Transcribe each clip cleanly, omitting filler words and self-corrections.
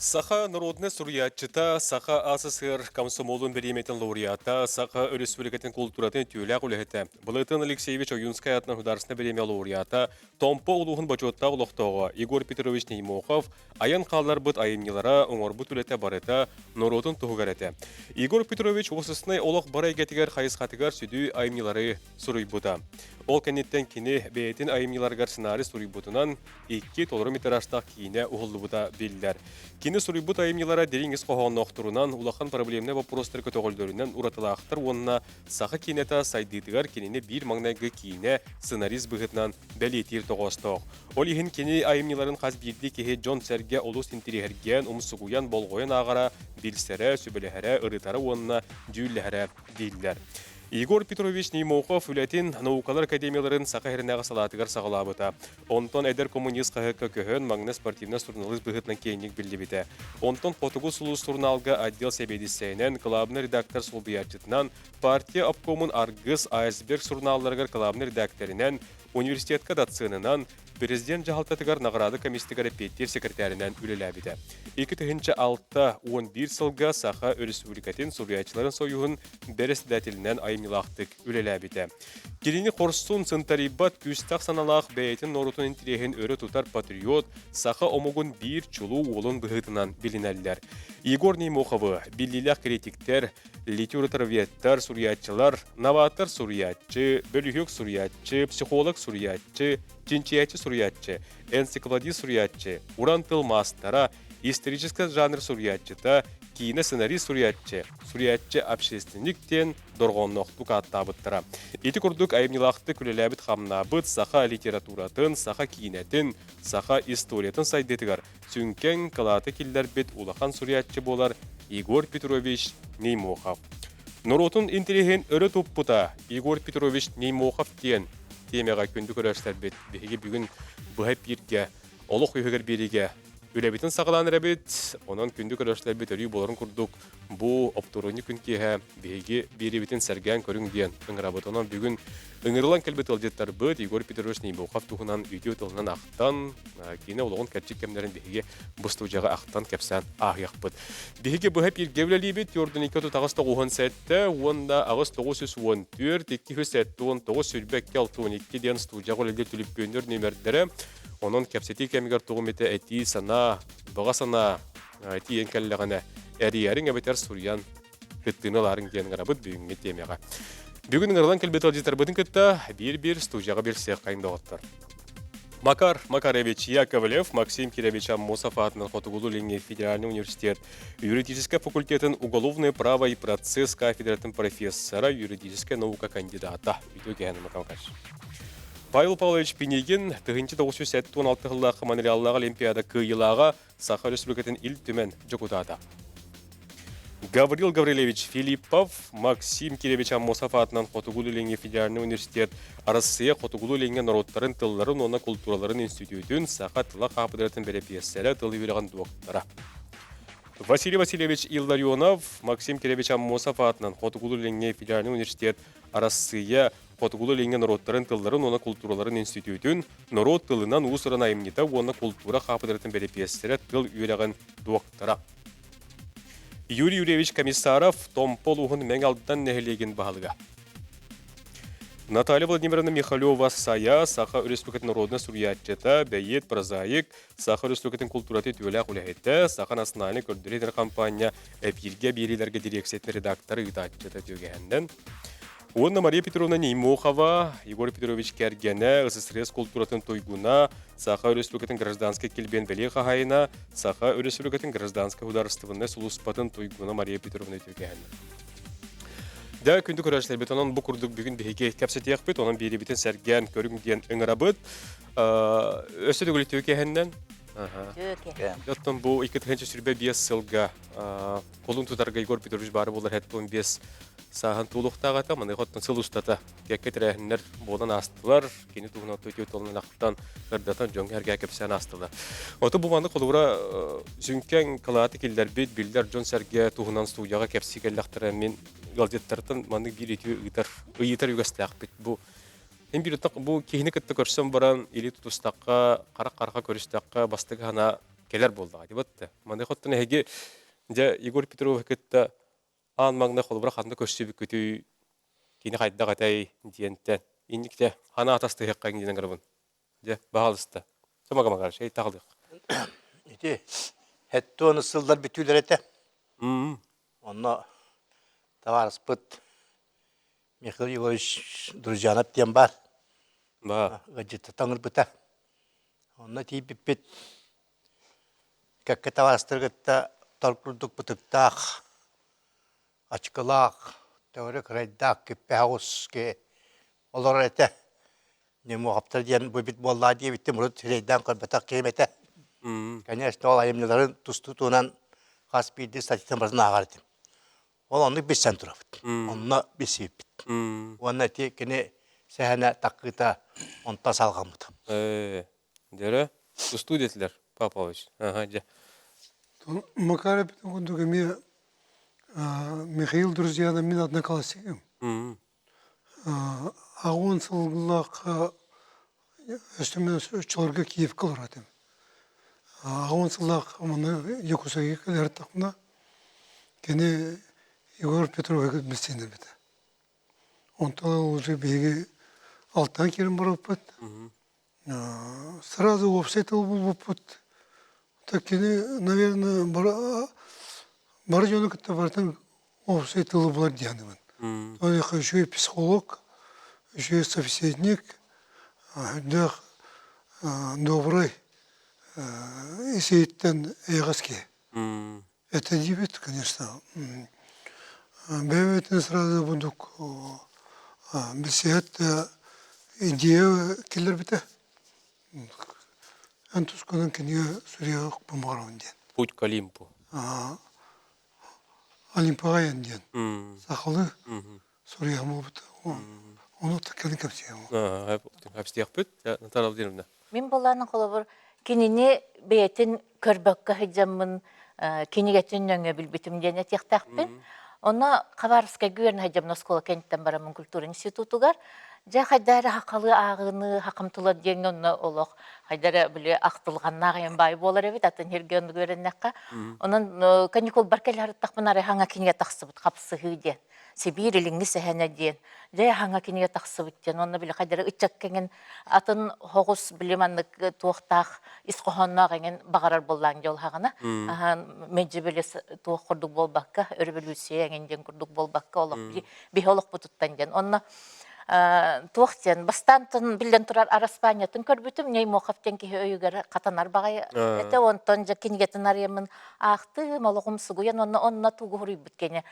Саха народнай суруйааччыта, Саха АССР комсомолун бириэмэтин лауреата, Саха Өрөспүүбүлүкэтин култууратын үтүөлээх үлэһитэ, Былытын Алексеевич Ойуунскай аатынан художественнай бириэмэ лауреата, Томпо улууһун бочуоттаах олохтооҕо Егор Петрович Неймохов айан хаалларбыт айымньылара, оҥорбут үлэтэ барыта норуотун туһугар этэ. Егор Петрович уопсастыбаннай олох бары эйгэтигэр хайысхатыгар сүдү айымньылары суруйбута. Ол кэнниттэн кини бэйэтин айымньыларыгар сценарий суруйбутунан икки толору метражтаах киинэ уһуллубута биллэр. Кини суруйбут айымньылара дириҥ ис хоһоонноохторунан, улахан проблемнай боппуруостары көтөҕөллөрүнэн уратылаахтар уонна саха киинэтэ сайдыытыгар кинини биир маҥнайгы киинэ сценарист быһыытынан бэлиэтиир тоҕоостоох. Ол иһин кини айымньыларын хас биирдии киһи дьон-сэргэ олус интириэһиргээн, умсугуйан, болҕойон ааҕара, билсэрэ, сүбэлэһэрэ, ырытара уонна дьүүллэһэрэ дииллэр. Егор Петрович Неймохов үлэтин наукалар академияларын Саха сиринээҕи салаатыгар саҕалаабыта. Онтон эдэр коммунист хаһыакка көһөн, маҥнай спортивнай суруналыыс быһыытынан киэҥник биллибитэ. Онтон Хотугу сулус сурунаалга отдел сэбиэдиссэйинэн, кылаабынай редактор солбуйааччытынан, партия обкомун Аргыс, Айсберг сурунаалларыгар кылаабынай редактэринэн, университетка доценынан, президент дьаһалтатыгар наҕараада комиссиятыгар эппиэттиир секретаринэн үлэлээбитэ. 2006-11 сылга Саха Өрөспүүбүлүкэтин суруйааччыларын союһун бэрэссэдээтэлинэн айымньылаахтык үлэлээбитэ. Кинини хорсун, сынтарыйбат күүстээх саналаах бэйэтин норуотун интириэһин өрө тутар патриот, саха омугун биир чулуу уолун быһыытынан билинэллэр. Егор Неймоховы биллиилээх критиктэр, литературоведтар, суруйааччылар, новатор суруйааччы, бөлүһүөк суруйааччы, психолог суруйааччы, чинчийээччи суруйааччы, энциклопедист суруйааччы, уран тыл маастара, историческай жанр суруйааччыта, киинэ сценарист суруйааччы, суруйааччы общественник диэн дорҕоонноохтук ааттаабыттара. Ити курдук айымньылаахтык үлэлээбит-хамнаабыт саха литературатын, саха киинэтин, саха историятын сайдыытыгар сүҥкэн кылааты киллэрбит улахан суруйааччы буолар Егор Петрович Неймохов. Норуотун интэриэһин өрө туппута Егор Петрович Неймохов диэн тиэмэҕэ күндү көрөөччүлэрбит биһиги бүгүн быһа эпииргэ олох үһүгэр биэриигэ үлэбитин саҕалаан эрэбит. Онон күндү көрөөччүлэрбит өрүү буоларын курдук бу оптуорунньук күн киэһэ биһиги биэриибитин сэргээн көрүҥ диэн ыҥырабыт. Онон бүгүн ыҥырылан кэлбит ыалдьыттарбыт Егор Петрович Неймохов туһунан үтүө тылынан ахтан, киинэ олоҕун кэрчик кэмнэрин биһиги бу студияҕа ахтан кэпсээн ааһыахпыт. Биһиги быһа бииргэ үлэлиибит 4 2 8 97 уонна 8 914 279 22 62 диэн студияҕа үлэлиир түлүппүөннэр нүөмэрдэрэ. Онон кэпсэтии кэмигэр тугум этэ этии санаа, баҕа санаа тиийэн кэллэҕинэ эрийэриҥ эбэтэр суруйан кыттыыны ылаарыҥ диэн ыҥырабыт бүгүҥҥү тиэмэҕэ. Бүгүн ыҥырылан кэлбит ыалдьыттарбытын кытта биир-биир студияҕа билсиэххэйин доҕоттор. Макар Макаревич Яковлев, Максим Кирович Аммосов аатынан Хотугулуу-Илиҥҥи федеральный университет юридическай факультетын уголовное право и процесс кафедратын профессора, юридическай наука кандидата. Үтүө киһи Макар Макарович. Павел Павлович Пинигин 1976 сыллаахха Монреаллааҕы Олимпиада кыайыылааҕа Саха Республикатын Ил Түмэн дьокутаата. Гаврил Гаврильевич Филиппов, Максим Киревич Аммосов аатынан Хотугулуу-Илиҥҥи федеральный университет Арассыыйа Хотугулуу-Илиҥҥи норуоттарын тылларын уонна култуураларын институтун саха тыла хаапыдыратын бэрэпиэссэрэ, тыл үөрэҕин дуоктара. Василий Васильевич Илларионов, Максим Киревич Аммосов аатынан Хотугулуу-Илиҥҥи федеральный университет Арассыыйа Хотугулуу-Илиҥҥи норуоттарын тылларын уонна култуураларын институтун норуот тылынан уус-уран айымньыта уонна култуура хаапыдыратын бэрэпиэссэрэ, тыл үөрэҕин дуоктара. Юрий Юрьевич Комиссаров, Томпо улууһун Мэҥ Алдан нэһилиэгин баһылыга. Наталья Владимировна Михалева Сайа, Саха Өрөспүүбүлүкэтин норуодунай суруйааччыта, бэйиэт, прозаик, Саха Өрөспүүбүлүкэтин култууратын үтүөлээх үлэһитэ, Саха национальнай көрдөрүү компания эпииргэ биэриилэргэ дириэксийэтин редактор ыытааччыта түгэһинэн. Уонна Мария Петровна Неймохова, Егор Петрович кэргэнэ, СССР култууратын туйгуна, Саха Өрөспүүбүлүкэтин гражданскай килбиэн бэлиэ хаһаайына, Саха Өрөспүүбүлүкэтин гражданскай судаарыстыбаннай сулууспатын туйгуна Мария Петровна Үтүөкэһэн. Дьэ, күндү көрөөччүлэрбит, онон бу курдук бүгүн биһиги кэпсэтиэхпит, онон биэрибитин сэргээн көрүҥ диэн ыҥырабыт. Өссө төгүл үтүөкэһэннэн. Оттон бу 2025 сылга колун тутарга Егор Петрович баары буолар 75 сааһын туолуохтаах этэ. Маныаха оттон сыл устата кэккэ тэрээһиннэр буолан аастылар. Кини туһунан үтүө тылынан ахтан, сырдатан дьоҥҥо эргээ кэпсээн аастылар. Ото бу маннык холобура сүҥкэҥ кылааты киллэрбит биллэр дьон-сэргэ туһунан студияҕа кэпсии кэллэхтэрэ мин ыалдьыттартан маннык биир үтүө ыытар ыйытар үгэстээхпит. Бу Эн биир бу киһини кытта көрсөн баран илии тутустахха, харах-харахха көрүстэххэ бастакы санаа. кэлэр буоллаҕа дии батта. Маны хоттон эһиги дьэ Егор Петровы кытта аан маҥнай холобура ханна көрсүбүккүтүй, кини хайдах этэй диэнтэн инникте хана атастыһыахха диэн ыҥырабын. Дьэ, баһаалыста. Сымага Макарович, эй таҕылыах. Ити хэттуону сыллар бүтүүлэр этэ. Онно табаарыспыт Михаил Егорович Друзьянов диэн баар. Баа. Ыалдьытта таҥырбыта. Онно тиийбиппит кэккэ табаарыстары кытта тор курдук бытыктаах, ачыкылаах, төҥөрө кырайдаах, киппэһэ оҕус киһи олорор этэ. Немуохаптар диэн бу эбит буоллаа диэбиттим, урут сирэйдээн көрбөтөх киһим этэ. Конечно, ол айымньыларын тустуу-туунан хас биирдии статьятын барытын ааҕар этим. Ол оннук билсэн турабыт. Онно билсибиппит. Уонна ити кини сэһэнэ таккыыта онтон салҕаммыт. Дөрө, тустуу диэтилэр, Павлович. Аха, дьэ. Макар курдук эмиэ Михаил Друзьяна мин одноклассникым. Аҕуон сыллаахха өссө мин оччолорго Киевка олорор этим. Аҕуон сыллаах маны Якутскайга кэлэртэхпинэ кини Егор Петровиһы билсиинэрбитэ. Онтон уже биһиги алтан киирэн барбыппыт. Сразу уопсай тыл булбуппут. Так кини, наверное, бары дьону кытта барытын уопсай тылы булар диэнибин. Ол үчүгэй психолог, үчүгэй собеседник, үрдээх добрый ис-иһиттэн эйэҕэс киһи. Это диэбит, конечно. Бэйэбитин сразу бурдук билсиһэт идея киллэрбитэ. Эн тускунан кинигэ суруйуох баҕарабын диэн. Путь к Олимпу. Олимпаҕа айан диэн. Сахалыы суруйуом буолбута. Ону кэлин кэпсиэм. Кэпсиэхпит. Наталья Владимировна. Мин былаанын холобур кинини бэйэтин көрбөккө сылдьаммын кинигэтин нөҥүө билбитим диэн этиэхтээхпин. Онно Хабаровскайга үөрэнэ сылдьаммын оскуола кэнниттэн бараммын культура институтугар дьэ хайда эрэ хахалыы ааҕыыны хахамтылар диэҥҥэ онно олох хайда эрэ били ахтылҕаннаах айан баай буолар эбит атын сиргэ оннук үөрэннэххэ. Онон каникулбар кэлэ сырыттахпына арай хаҥа кинигэ тахсыбыт хапсыһыы диэн. Сибиир илиҥҥи сэһэнэ диэн дьэ хаҥа кинигэ тахсыбыт диэн уонна били хайдары ыччакка эҥин атын хоҕус били маннык туохтаах ис хоһоонноох эҥин баҕарар буоллаан дьол хаҕына мэлдьи били туох курдук буолбакка өрөбөлүүссүйэ эҥин диэн курдук буолбакка олох биһи олохпутуттан диэн онно туох диэн бастаан биллэн турар араспаанньатын көрбүтүм Неймохов диэн киһи өйүгэр хатанар баҕайы этэ онтон дьэ кинигэтин арыйаммын аахтым олоҕум сугуйан онно онно тугу суруйбут кини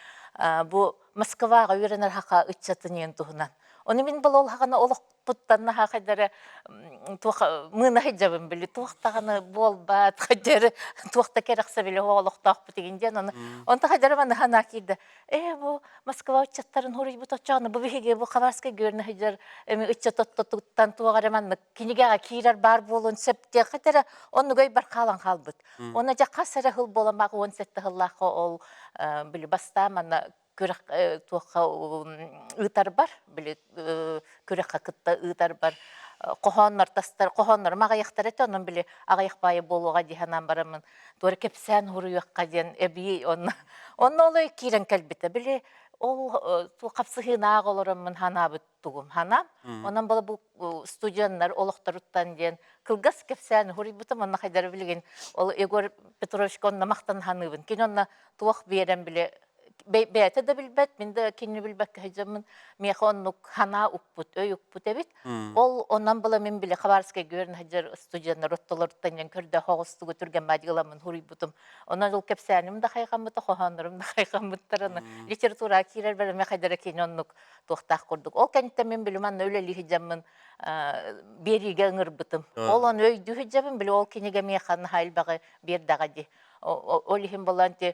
бу Москваҕа үөрэнэр хаха ыччатын иэн туһунан. Ону мин бұл ол хаҕана олохпуттан наһаа хайдары туох мыына сылдьабын били туох даҕаны буолбат хайдары туох да кэрэхсэбили олохтоохпут игин диэн ону онто хайдары маны ханаа киирдэ ээ бу Москва ыччаттарын хуруйбут оччоҕуна бу биһиги бу Хабаровскай үөрэнэ сылдьар эми ыччат оттотуттан туох эрэ маннык кинигэҕэ киирэр баар буолуон сөп диэххэ эрэ оннугай бар хаалан хаалбыт. Уонна дьэ хас эрэ сыл буолан баҕа 17 сыллаахха ол били бастаан манна күрэх туохха ыытарбар били күрэххэ кытта ыытарбар хоһооннор тастар хоһооннорум аҕыйахтар этэ онон били аҕыйах баайы буолуоҕа дии санаан бараммын туора кэпсээн суруйуохха диэн эбии онно онно ол киирэн кэлбитэ били ол хапсыһыынаах олороммун санаабыт тугум ханаам. Онон була бу студеннар олохторуттан диэн кылгас кэпсээн уһуруйбутум онно хайдары билигин ол Егор Петровичка онно махтан ханыыбын. Кини онно туох биэрэн били бэйэтэ да билбэт, мин да кинини билбэккэ сылдьаммын миэхэ оннук ханаа укпут, өй укпут эбит. Ол онон була мин били Хабаровскайга үөрэнэ сылдьар студеннар оттолоруттан диэн көрдөөх оҕустугу түргэн баадьыламмын хуруйбутум. Онон ол кэпсээним да хайҕаммыта, хоһооннорум да хайҕаммыттар. Аны литератураҕа киирэрбэр эмиэ хайдара кини оннук туохтаах курдук. Ол кэнниттэн мин били манна үлэлии сылдьаммын биэриигэ ыҥырбытым. Ол ону өйдүү сылдьабын, били ол кинигэ миэхэ наһаа элбэҕи биэрдэҕэ дии. Ол иһин буолан ти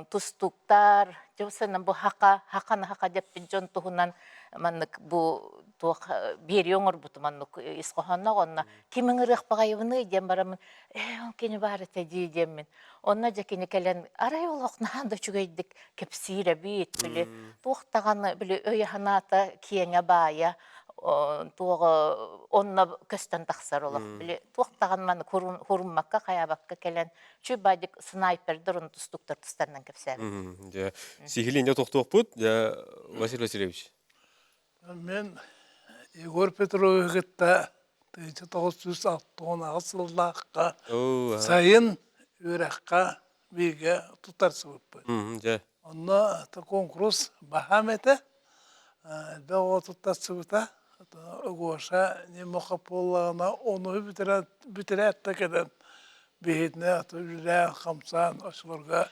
тустууктар, дьэ бу хака, хаканы хака деппит дьон туһунан маннык бу туох биэрии оҥорбутум маннык ис хоһоонноох онно ким ыҥырыах баҕайыбыный диэн бараммын ээ ол кини баар этэ дии диэммин онно дьэ кини кэлэн арай олох наһаа да үчүгэйдик кэпсиир эбит били туох даҕаны били өйө-санаата киэҥэ баайа. Туоҕа онно көстөн тахсар олох. Били туох даҕаны маны хуруммакка, хайаабакка кэлэн чуй-баадьык снайпердар ону тустуктар тустарынан кэпсээбит. Дьэ, сиһилии инде тохтуохпут. Дьэ, Василий Васильевич. Мен Егор Петровиһы кытта 1968 сыллаахха сайын үөрэххэ бииргэ туттарсыбыппыт. Дьэ. Онно конкурс баһаам этэ. Элбэх оҕо туттарсыбыта. Гоша Немоха буоллаҕына онуһу бүтэрээт да кэлэн биһитинэ үлэлээн-хамсаан оччолорго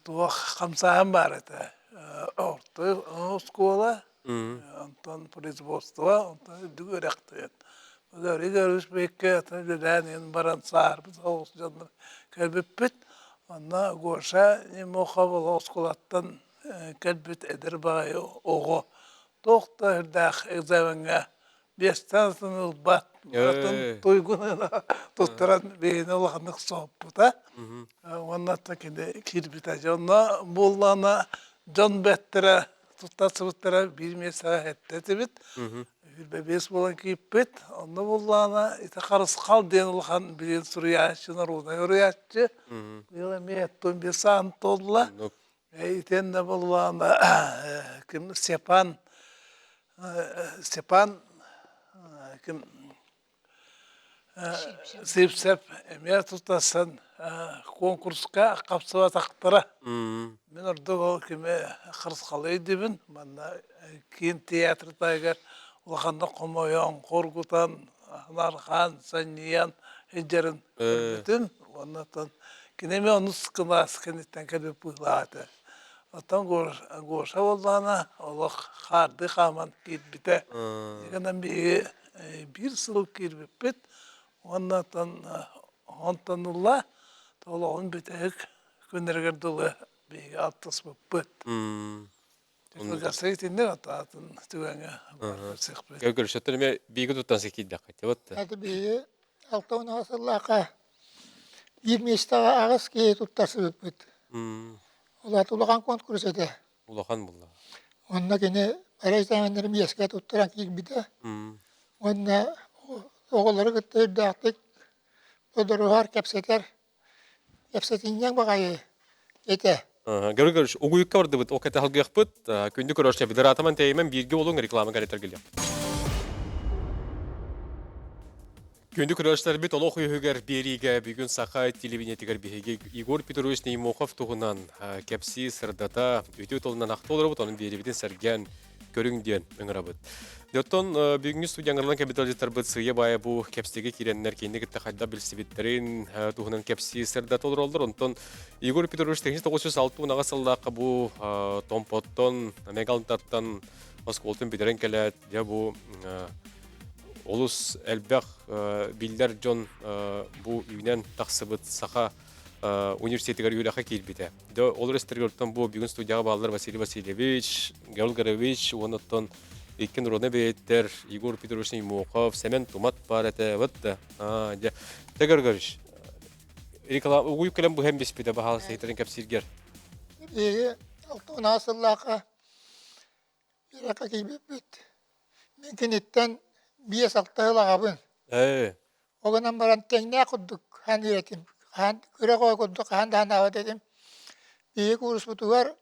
туох хамсааһын баар этэ. Орто оскуола, онтон производство, онтон үрдүк үөрэхтэрин. Игорь Бэккэ үлэлээн баран саарбыт соҕус дьоннор кэлбиппит. Онно Гоша Немохов ол оскуолаттан кэлбит эдэр баҕайы оҕо туох да үрдээх экзамеҥҥа биэстэн атын ылбат, атын туйгун туттаран биһини улаханнык соһуппута. Уонна кини киирбитэ. Дьонно буоллаҕына дьон бэттэрэ туттарсыбыттара биир миэстэҕэ эттэ этибит. 25 буолан киирбит. Онно буоллаҕына ити Харысхал диэн улахан билин суруйааччы, народнай уруйааччы. Быйыл эмиэ 75 саан туолла. Итиэннэ буоллаҕына ким Степан Степан ким Сивцев эмиэ туттарсан конкурска хапсыбатахтара. Мин ордук ол кими Харысхалы өйдүүбүн. Манна киин театр таһыгар улаханнык хомойон, хоргутан, анархаан, санньыйан сылдьарын көрбүтүм. Уонна оттон кини эмиэ онус кылаас кэнниттэн кэлбит быһыылаах этэ. Оттон Гоша буоллаҕына олох хаардыы хааман киирбитэ. Гынан биһиги биир сыл киирбиппит уонна оттон онтон ыла олоҕун бүтэһик күннэригэр дылы биһиги алтыспыппыт. Кылгастык итинник атын түгэҥҥэ барсыахпыт. Көрсөттөр эмиэ бииги туттан киирдэххэ вот. Это биһиги 60 сыллаахха биир миэстэҕэ аҕыс киһи туттарсыбыппыт. Ол улахан конкурс этэ. Улахан буолла. Онно кини бары экзаменнарын миэскэ туттаран киирбитэ. Уонна оҕолору кытта үрдээхтик бодоруһар, кэпсэтэр, кэпсэтинньэҥ баҕайы этэ. Гаврил Григорьевич, угуйукка бардыбыт, ол кэтэһэлгыахпыт. Күндү көрөөччү, ыраатаман тэйимэн бииргэ олуҥ реклама кэрэтэргилиэх. Күндү көрөөччүлэрбит олох үөһүгэр биэриигэ бүгүн саха телевидениетигэр биһиги Егор Петрович Неймохов туһунан кэпсии, сырдата, үтүө тылынан ахта олоробут, онон биэриибитин сэргээн көрүҥ диэн ыҥырабыт. Оттон бүгүҥҥү студия ыҥырылан капиталистарбыт сыыйа-баайа бу кэпсиигэ киирэннэр кинини кытта хайдах билсибиттэрин туһунан кэпсии сырдата олороллор. Онтон Егор Петрович 1968 сыллаахха бу Томпоттон, Мегалтаттан оскуолатын бүтэрэн кэлээт, дьэ бу олус элбэх биллэр дьон бу үүнэн тахсыбыт саха университетыгар үөрэххэ киирбитэ. Дьэ, ол өрөстөргөртөн бу бүгүн студияҕа бааллар Василий Васильевич, Гаврил Горович уонна оттон икки народнай бэйэттэр Егор Петрович Неймохов, Сэмэн Тумат баар этэ. Вот да. Дьэ, Григорьевич, реклама угуйук кэлэн быһан биспитэ баһаалыста иһитэрин кэпсииргэр. Биһиги 60 сыллаахха Үөрэххэ киирбиппит. Мин киниттэн 5-6 сыл аҕабын. Ээ. Ол гынан баран тэҥнээх курдук хаан этим. Хаан кыра оҕо курдук хаан да санаабат этим. Биһиги кууруспутугар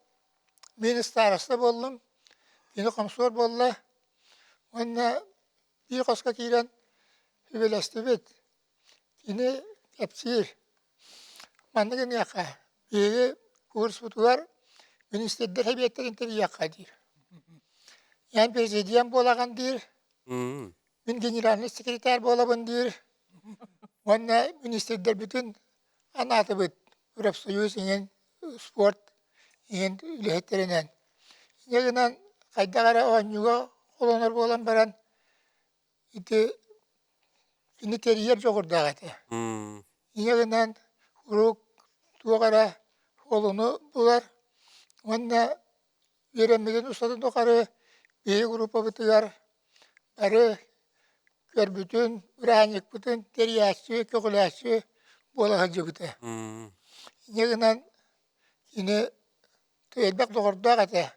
мин староста буоллум, кини комсуор буолла уонна биир хоско киирэн сүбэлэстибит. Кини кэпсиир: «Маннык гыныахха, биһиги курспутугар министрдэр сэбиэттэрин тэрийиэххэ» диир. «Эн президент буолаҕын» диир, «Мин генеральный секретарь буолабын» диир. Уонна министрдэрбитин анаатыбыт профсоюз иһин, спорт иһин үлэһиттэринэн. Инньэ гынан хайдах эрэ оонньууга холонор буолан баран ити кини тэрийэр дьоҕурдаах этэ. Ийэ гынан куруук туох эрэ холуну булар уонна үөрэммитин устатын тухары биһиги группабытыгар бары көрбүтүн, бырааһынньыкпытын тэрийээччи, көҕүлээччи буола сылдьыбыта. Инньэ гынан кини элбэх доҕордоох этэ.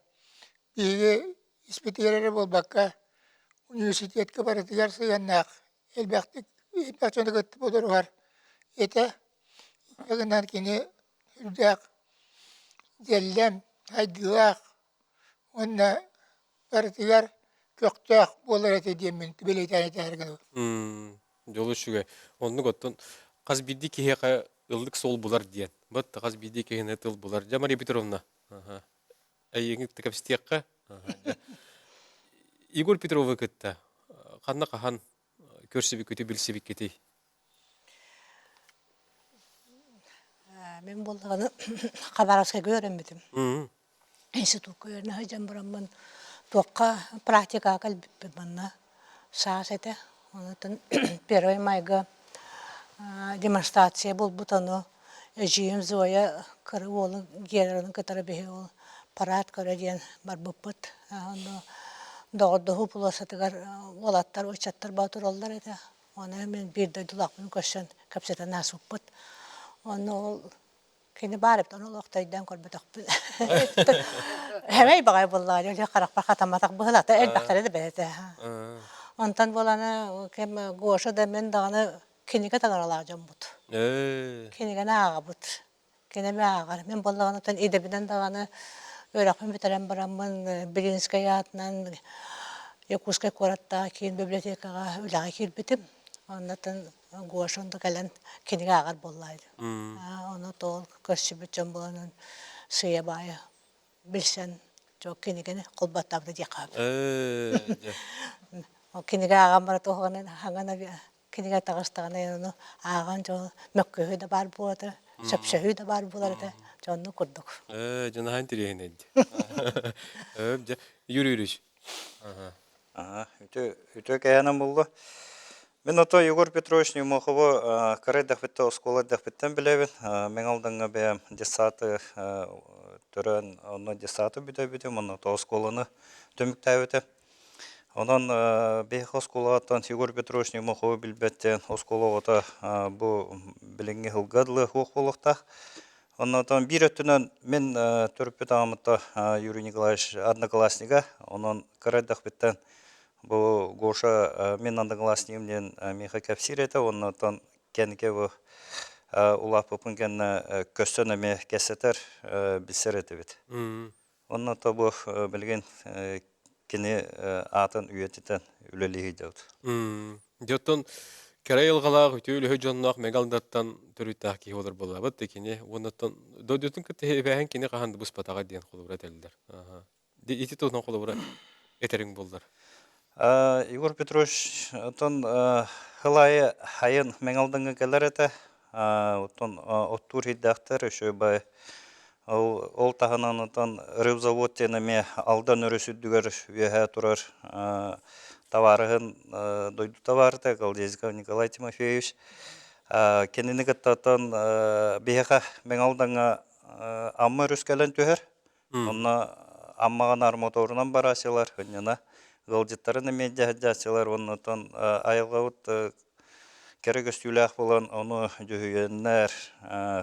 Биһиги испитигэр эрэ буолбакка. университетка барытыгар сыһыаннаах элбэхтик элбэх дьону кытта бодоруһар этэ. Инньэ гынан кини сүрдээх дьэллэм, сайдыылаах уонна барытыгар көхтөөх буолар этэ диэммин бэлиэтээн этээри гынабын. Дьол үчүгэй. Оннук оттон хас биирдии киһиэхэ ыллык суол булар диэн. Бат хас биирдии киһини тыл булар. Дьэ, Мария Петровна, эйигин кэпсэтиэххэ. Егор Петровы кытта ханна хаһан көрсүбүккүтүй, билсибиккитий? Мин буоллаҕына Хабаровскайга үөрэммитим. Институкка үөрэнэ сылдьан бараммын туохха практикаҕа кэлбиппин манна саас этэ. Онтон первый майга демонстрация буолбут ону эдьиийим Зоя кыра уолун Гераны кытары биһи ол парад көрө диэн барбыппыт. Онно доҕордоһуу площадыгар уолаттар, ыччаттар боотураллар этэ. Ону мин биир дойдулаахпын көрсөн кэпсэтэн ааспыппыт. Онно ол кини баар эбит, ону олох да өйдөөн көрбөтөхпүн. Хэмэй баҕайы буоллаҕа дии, харахпар хатамматах быһыылаата, элбэхтэрэ да бэйэтэ. Онтон буоланы кэм Гоша да мин даҕаны кинигэ таҥаралаах дьоммут. Кинигэни ааҕабыт. Кини эмиэ ааҕар. Мин буоллаҕына оттон идэбинэн даҕаны үөрэхпин бүтэрэн бараммын Белинскэй аатынан Якутскай куораттаах киин библиотекаҕа үлэҕэ киирбитим. Оннуттан Гоша онно кэлэн кинигэ ааҕар буоллаҕа дии. Ону тоҕо көрсүбүт дьон буолан сыыйа-баайа билсэн дьон кинигэни холботтообута диэххэ сөп. Ол кинигэ ааҕан баран туһаҕынан хаҥана кинигэ таҕыстаҕына ону ааҕан дьон мөккүһүү да баар буолар сөпсөһүү да баар буолар этэ дьонну курдук. Ээ, дьанаһан тириэһинэйди. Дьэ, Юрий Юрьевич. Ага, үтө үтө кэһэнэн булла. Мин ото Егор Петрович Ньумаховы кыра эрдэхпиттэн оскуола эрдэхпиттэн билэбин. Мэҥэ Алдаҥҥа бэйэм детсады төрөөн, онно детсады бүтэрбитим, онно оскуоланы түмүктээбитим. Онон биһиэхэ оскуолаттан Егор Петрович Ньумаховы билбэттэн оскуола оҕото бу билиҥҥи сылга дылы суох буолуохтаах. Оннотон биир өттүнэн мин төрөппүт аҕаммыта Юрий Николаевич одноклассника, онон кыра эрдэхпиттэн бу Гоша мин одноклассникым диэн миэхэ кэпсиир этэ, оннотон кэнники бу улааппыппын кэннэ көссөн эмиэ кэпсэтэр, билсэр этибит. Онно то бу билигин кини аатын үйэтитэн үлэлии сылдьабыт. Дьэ оттон кэрэ айылҕалаах үтүө үлэһит дьонноох Мэҥэ Алдаттан төрүттээх киһи буолар буоллаабыт да кини уоннаттан дойдутун кытта эбээһин кини хаһан да быспатаҕа диэн холобура этэллэр. Ити туһунан холобура этэриҥ буоллар. Егор Петрович оттон сыл аайы сайын Мэҥэ Алдаҥҥа кэлэр этэ. Оттон оттуур иһирдээхтэр үчүгэй бай Ол, ол таһынан оттон рыбзавод диэн эмиэ Алдан өрүс үрдүгэр үөһэ турар табаарыһын дойду табаарыта Колдезиков Николай Тимофеевич кинини кытта оттон биһиэхэ Мэҥэ Алдаҥҥа Амма өрүс кэлэн түһэр. Онно Аммаҕа наар моторунан барааччылар, ынньана ыалдьыттарын эмиэ дьаһайдааччылар уонна оттон айылҕабыт кэрэ көстүүлээх буолан ону дьүһүйэннэр,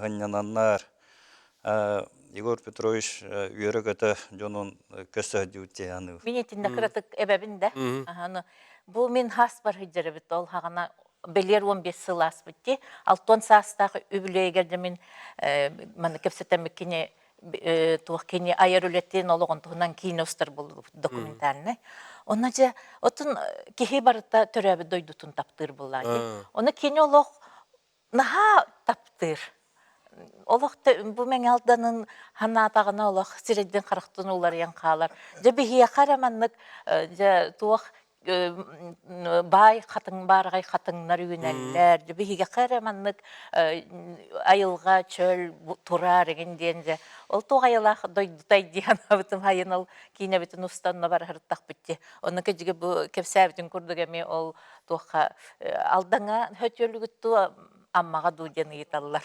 ынньананнар Егор Петрович үөрэ-көтө дьонун көсө сылдьыбыт дии саныыбын. Мин итиннэ кыратык эбэбин да. Аны бу мин хааспар сылдьар эбит ол хаҕана бэлиэр 15 сыл ааспыт дии. Алтон саастаах үбүлүөйгэр да мин манна кэпсэтэммит кини туох кини айар үлэтин олоҕун туһунан киинэ устар буолбут документальный. Онно дьэ отун киһи барыта төрөөбүт дойдутун таптыыр буоллаа дии. Ону кини олох наһаа таптыыр. Олох бу Мэҥэ Алданын санаатаҕына олох сирэйдин харахтын уларыйан хаалар. Дьэ биһиэхэ эрэ маннык дьэ туох баай хатыҥ баараҕай хатыҥнар үүнэллэр. Дьэ биһиэхэ эрэ маннык айылҕа чөл турар игин диэн дьэ ол туох айылаах дойдутай дии санаабытым хайын ол киинэбитин устан барыһыртахпыт дии. Онно кэдьигэ бу кэпсээбитин курдук эмиэ ол туохха Алдаҥа хөтүөлүгүт дуо Аммаҕа дуу диэн ыйыталлар.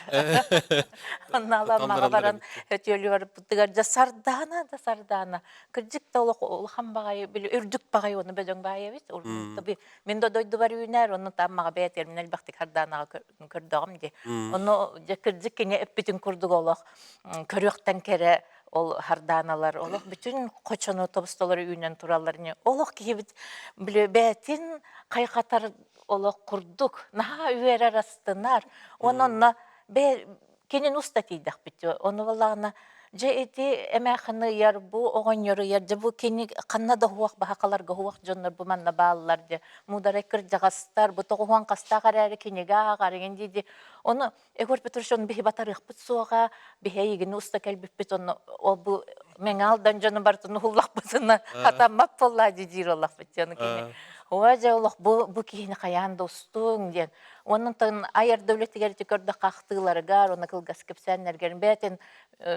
Онно Аммаҕа баран хөтүөлү барбытыгар дьэ Сардаана да Сардаана кырдьык да олох улахан баҕайы били үрдүк баҕайы уонна бөдөҥ баҕайы эбит. Мин да дойдубар үүнэр онно Аммаҕа бэйэтигэр мин элбэхтик Сардаанаҕа көрдөҕүм дии. Онно дьэ кырдьык кини эппитин курдук олох көрүөхтэн кэрэ. Ол хардааналар олох бүтүн хочону тобустолору үүнэн тураллар ини. Олох киһибит били бээтин хайҕатар олох курдук наһаа үөрэр астынар. Уонна онно бээ кинин уста тиийдэхпит. Ону буоллаҕына дьэ ити эмээхини ыйар, бу оҕонньору ыйар, дьэ бу кини ханна да уһуох баһакаларга уһуох дьоннор бу манна бааллар дьэ муударай кырдьаҕастар, бу тоҕуһуон хастаах эрээри кинигэ ааҕар игин дии Ону Егор Петрович ону биһи батарыахпыт суоҕа, биһи эйигини уста кэлбиппит, онно ол бу Мэҥэ Алдан дьону барытын уһуллахпытына хатаммат буоллаа дии диир олохпут дьону кини. Оо дьэ олох бу бу киһини хайаан да устуҥ диэн. Онон айар да үлэтигэр ити көрдөххө ахтыыларыгар, уонна кылгас кэпсээннэргэр бэйэтин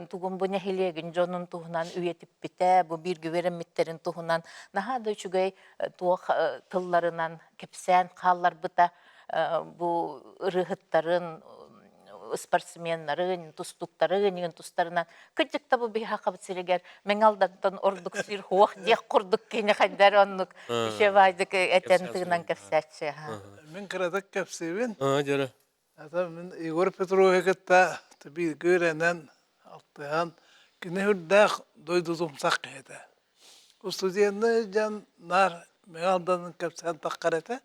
тугун бу нэһилиэгин дьонун туһунан үйэтиппитэ, бу бииргэ үөрэммиттэрин туһунан наһаа да үчүгэй туох тылларынан кэпсээн хаалларбыта бу ырыаһыттарын, спортсменнарын, тустууктарын иҥин тустарынан кырдьык да бу биһи Сахабыт сиригэр Мэҥэ Алдантан ордук сир суох диэх курдук кини хайдар оннук үчүгэйдик этэн тыынан кэпсээччи. Мин кыратык кэпсиибин. Ата мин Егор Петровиһы кытта бииргэ үөрэнэн, алтыһан, кини үрдээх дойдутумсах киһи этэ. Устудьуоннай дьон наар Мэҥэ Алданын кэпсээн таххар этэ.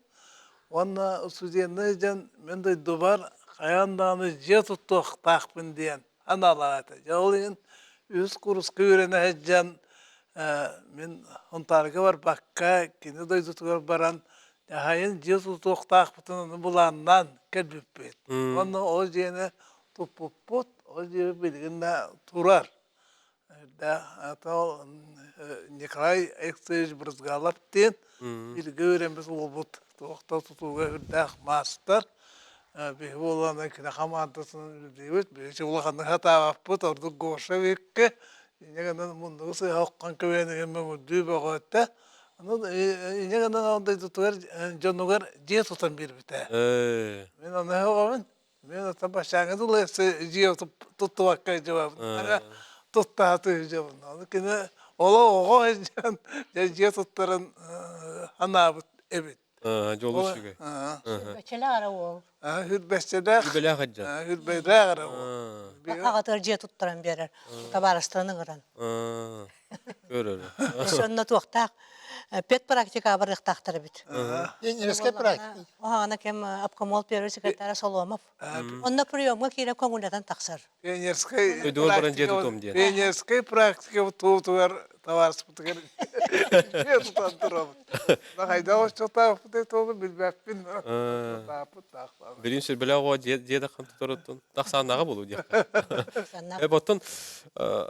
Уонна устудьуоннай дьон мин дойдубар хайаан даҕаны дьиэ туттуохтаахпын диэн аналаах этэ. Дьэ ол иһин үһүс курска үөрэнэ сылдьан мин Сунтаарга барбакка кини дойдутугар баран дьаһайын дьиэ тутуохтаахпытын ону былааннаан кэлбиппит. Уонна ол дьиэни туппуппут, ол дьиэ билигин да турар. Да, Николай Алексеевич Брызгалов диэн бииргэ үөрэммит уолбут туохта тутууга үрдээх маастар. Биһи буоллаҕына кини хамаандатын үлэлиибит. Биһи улаханнык сатаабаппыт, ордук Гоша Викке. Инньэ гынан муннугу сыыһа оххон көбүөнүгэр мөҥүрдүү бөҕө этэ. Онон инньэ гынан ол дойдутугар дьонугар дьиэ тутан биэрбитэ. Мин ону сөҕөбүн. Мен ата бачааҥы дылы дьиэ туттубакка дьыбабын. Туттааты дьыбын. Оны кини оло оҕо дьан дьиэ туттарын анаабыт эбит. Дьолу үчүгэй. Хүрбэччэлээх эрэ уол. Хүрбэччэлээх. Хүрбэлээх эдьэ. Хүрбэлээх эрэ уол. Аҕатыгар дьиэ туттаран биэрэр. Табаарыстарын ыҥыран. Көрөр. Сонно туохтаах педпрактика барыахтаахтар эбит. Тренерская практика. Оһаҕана кэм обкомол первый секретарь Соломов. Онно приемга киирэн көҥүллэтэн тахсар. Пионерскай баран дьиэ тутуом диэн. Пионерскай практика туутугар табаарыспытыгар дьиэ тутан турабыт. Хайдах оччотаахпыт туолу билбэппин. Билин сүрбэлээх оҕо дьиэ да хан тутар тахсааннаҕа буолуо диэххэ. Э оттон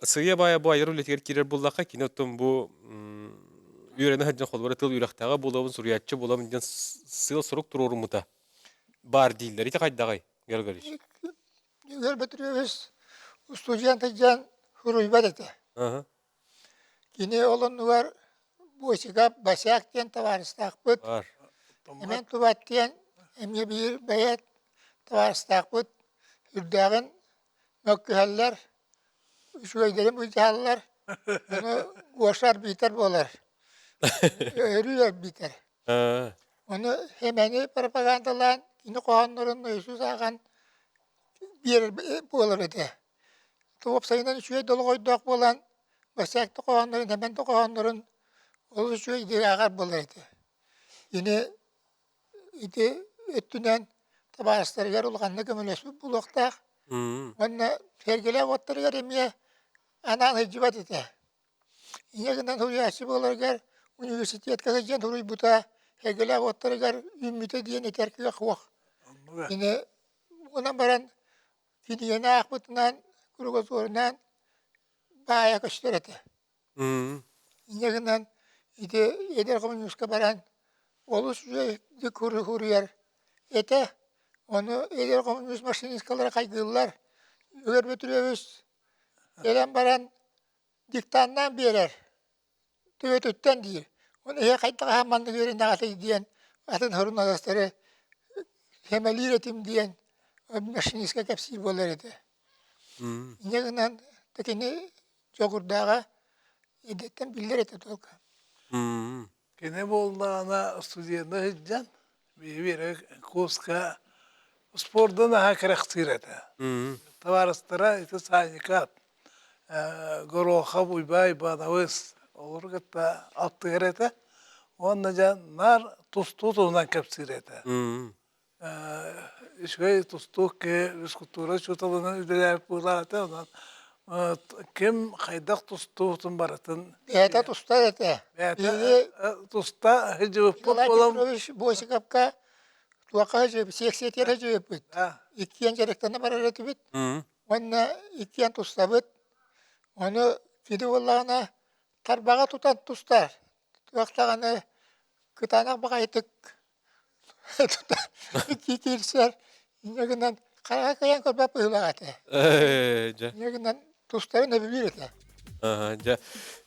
сыыйа-баайа бу айар үлэтигэр киирэр буоллахха, кини оттон бу үөрэнэ сылдьан холобура тыл үөрэхтээҕэ буолабын, суруйааччы буолабын диэн сыал-сорук туруоруммута баар дииллэр. Ити хайдаҕый, Георгий Егор Петрович устудьуон сылдьан суруйбат этэ. Кини ол оннугар Босика Босяк диэн табаарыстаахпыт. Эмэн Тубат диэн эмиэ биир бэйэт табаарыстаахпыт. Үрдээҕин мөккүһэллэр, үчүгэйдэрин былдьаһаллар, ону Гоша арбитр буолар, өрүү арбитр. Ону Хэмэни пропагандалаан, кини хоһооннорун Иисус ааҕан биэрэр буолар этэ. Уопсайынан үчүгэй долоҕойдоох буолан, Босяк да хоһооннорун, Хэмэн да хоһооннорун олус үчүгэйдик ааҕар буолар этэ. Кини ити өттүнэн табаарыстарыгар улаханнык көмөлөспүт буолуохтаах. Уонна сэргэлээх уоттарыгар эмиэ анаан сылдьыбат этэ. Ийэ гынан суруйааччы буоларыгар университетка сылдьан суруйбута, сэргэлээх уоттарыгар үүммүтэ диэн этэр кыах суох. Кини гынан баран кинигэни аахпытынан, кругозорунан баайа көстөр этэ. Инньэ гынан ити эдэр хомуньууска баран олус үчүгэйдик суруйар этэ. Ону эдэр хомуньуус машинисткалара хайгыыллар. Егор Петрович кэлэн баран диктаннаан биэрэр. Төбөтүттэн диир. Ону эһэ хайдах аһан маннык үөрэнэҕитэй диэн атын суруналыыстары сэмэлиир этим диэн машинистка кэпсиир буолар этэ. Инньэ гынан кини дьоҕурдааҕа эрдэттэн биллэр этэ только. Кини буоллаҕына студенна сылдьан биһиги курска спорду наһаа кэрэхсиир этэ. Табаарыстара ити Саникат. Горохов Уйбай Иванович олору кытта алтыһар этэ. Уонна дьэ наар тустуу туһунан кэпсиир этэ. Үчүгэй тустуук киһи физкультура учууталынан үлэлээбит быһыылаах этэ. Онон ким хайдах тустуутун барытын Бэйэтэ тустар этэ. Бэйэтэ туста сылдьыбыппыт Николай буолан Петрович Босиковка туохха сылдьыбыт, сиэксийэтигэр сылдьыбыппыт. Иккиэн дьарыктана барар этибит. Уонна иккиэн тустабыт. Ону кини буоллаҕына тарбаҕа тутан тустар. Туох даҕаны кытаанах баҕайытык киирсэр. Инньэ гынан хараҕа кыайан көрбөт быһыылаах этэ. Дьэ. Инньэ гынан тустарын өбүлүүр этэ. Дьэ.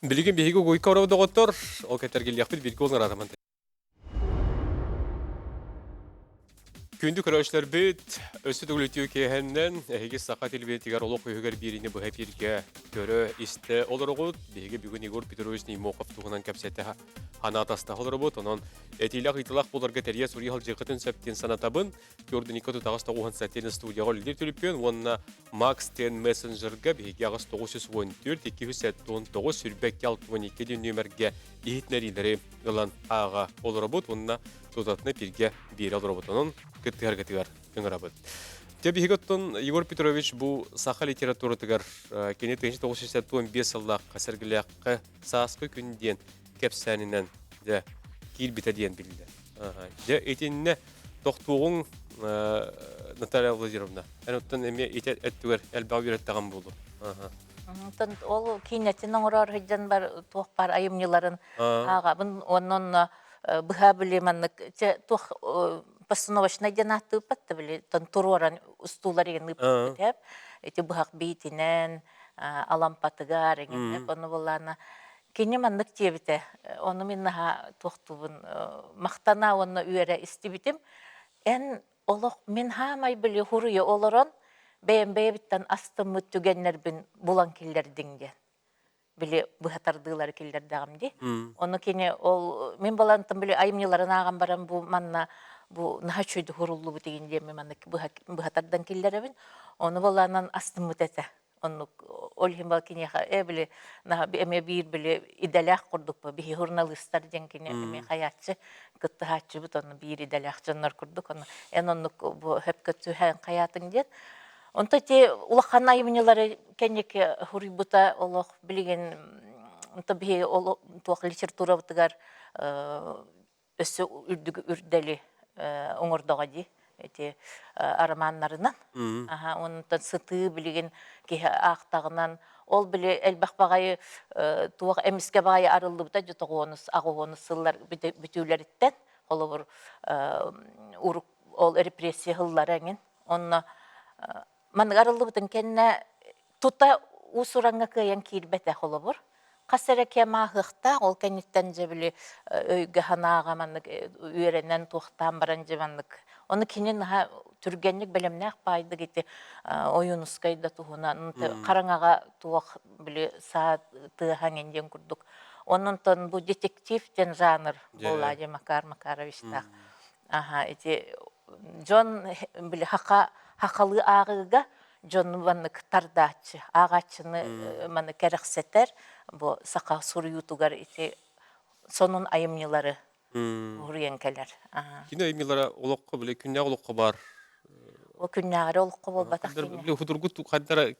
Билигин биһиги угуйка ороо доҕоттор, ол кэтэргиллиэхпит бииргэ олоратаман Күндү көрөөччүлэрбит, өссө төгүл үтүө киэһэннэн эһиги саха телевидениетигэр олох үһүгэр биэриини быһа эфиргэ көрө, истэ олороҕут. Биһиги бүгүн Егор Петрович Неймохов туһунан кэпсэтэ санаа атастаһа олоробут. Онон этиилээх ыйытылаах буоларга тэрийэ суруйа сылдьыаххытын сөп диэн санатабын. Көрдүникка тутаҕас тоҕуһун сатин студияҕа үлэлиир түлүпүөн уонна Макс Тен мессенджерга биһиги 8914 279 22 62 диэн нүөмэргэ иһитиннэриилэри ылан ааҕа олоробут уонна тутатына бииргэ биэрэ олоробут. Онон кыттыһаргытыгар ыҥырабыт. Дьэ биһиги оттон Егор Петрович бу саха литературатыгар кини 1965 сыллаахха Сэргэлээххэ сааскы күн диэн кэпсээнинэн дьэ киирбитэ диэн биллэр. Дьэ итиннэ тохтуоҕуҥ Наталья Владимировна. Эн оттон эмиэ ити өттүгэр элбэх үөрэттэҕим буолуо. Онтон ол киинэтин оҥорор сылдьан бар туох баар айымньыларын ааҕабын уонна онно быһа били маннык чэ туох постановочнай диэн ааттыыппат да били тон туруоран устуулар игин ыыппыт эп ити быһах биитинэн алампатыгар эҥин ону буоллаана кини маннык диэбитэ ону мин наһаа туохтуубун махтана уонна үөрэ истибитим эн Олох мин хаамай били хуруйа олорон бэйэм бэйэбиттэн астыммыт түгэннэрбин булан киллэрдиҥ диэн. Били быһа тардыылары киллэрдэҕим дии. Ону кини ол мин балантан били айымньыларын ааҕан баран бу манна бу наһаа үчүгэйдик хуруллубут игин диэн мин маннык быһа, быһа тардан киллэрэбин. Ону балаанан астыммыт этэ. Оннук ол иһин бал киниэхэ э били эмиэ биир били идэлээх курдукпа биһи журналистар диэн кини эмиэ хайааччы кыттыһааччыбыт онно биир идэлээх дьоннор курдук ону эн оннук бу хөпкө түһээн хайаатыҥ диэн онто ити улахан айымньылары кэнники суруйбута олох билигин онто биһи ол туох литературабытыгар өссө үрдүк үрдэли оҥордоҕо дии ити арамааннарынан. Аха, онтон сытыы билигин киһи аахтаҕынан ол били элбэх баҕайы туох эмискэ баҕайы арыллыбыта дьэ тоҕуонус аҕуһуонус сыллар бүтүүлэриттэн холобур урук ол репрессия сыллара эҥин онно маннык арыллыбытын кэннэ тута уус-ураҥҥа кыайан киирбэтэ холобур. Хас эрэ кэм ааһыахтаах, ол кэнниттэн дьэ били өйгө-санааҕа маннык үөрэнэн туохтаан баран дьэ маннык. Ону кини наһаа түргэнник бэлэмнээх баайдык ити Ойуунускай да туһунан хараҥаҕа туох били саа тыаһа эҥин диэн курдук. Онон бу детектив диэн жанр буолла дьэ Макар Макаровичтаах. Аха ити дьон били хаха хахалыы ааҕыыга дьону маннык тардааччы, ааҕааччыны маны кэрэхсэтэр бу саха суруйуутугар ити сонун айымньылары уруйан кэлэр. Кини айымньылара олоххо били күннээҕи олоххо баар. Ол күннээҕи олоххо буолбатах кини. Били худургут хайдара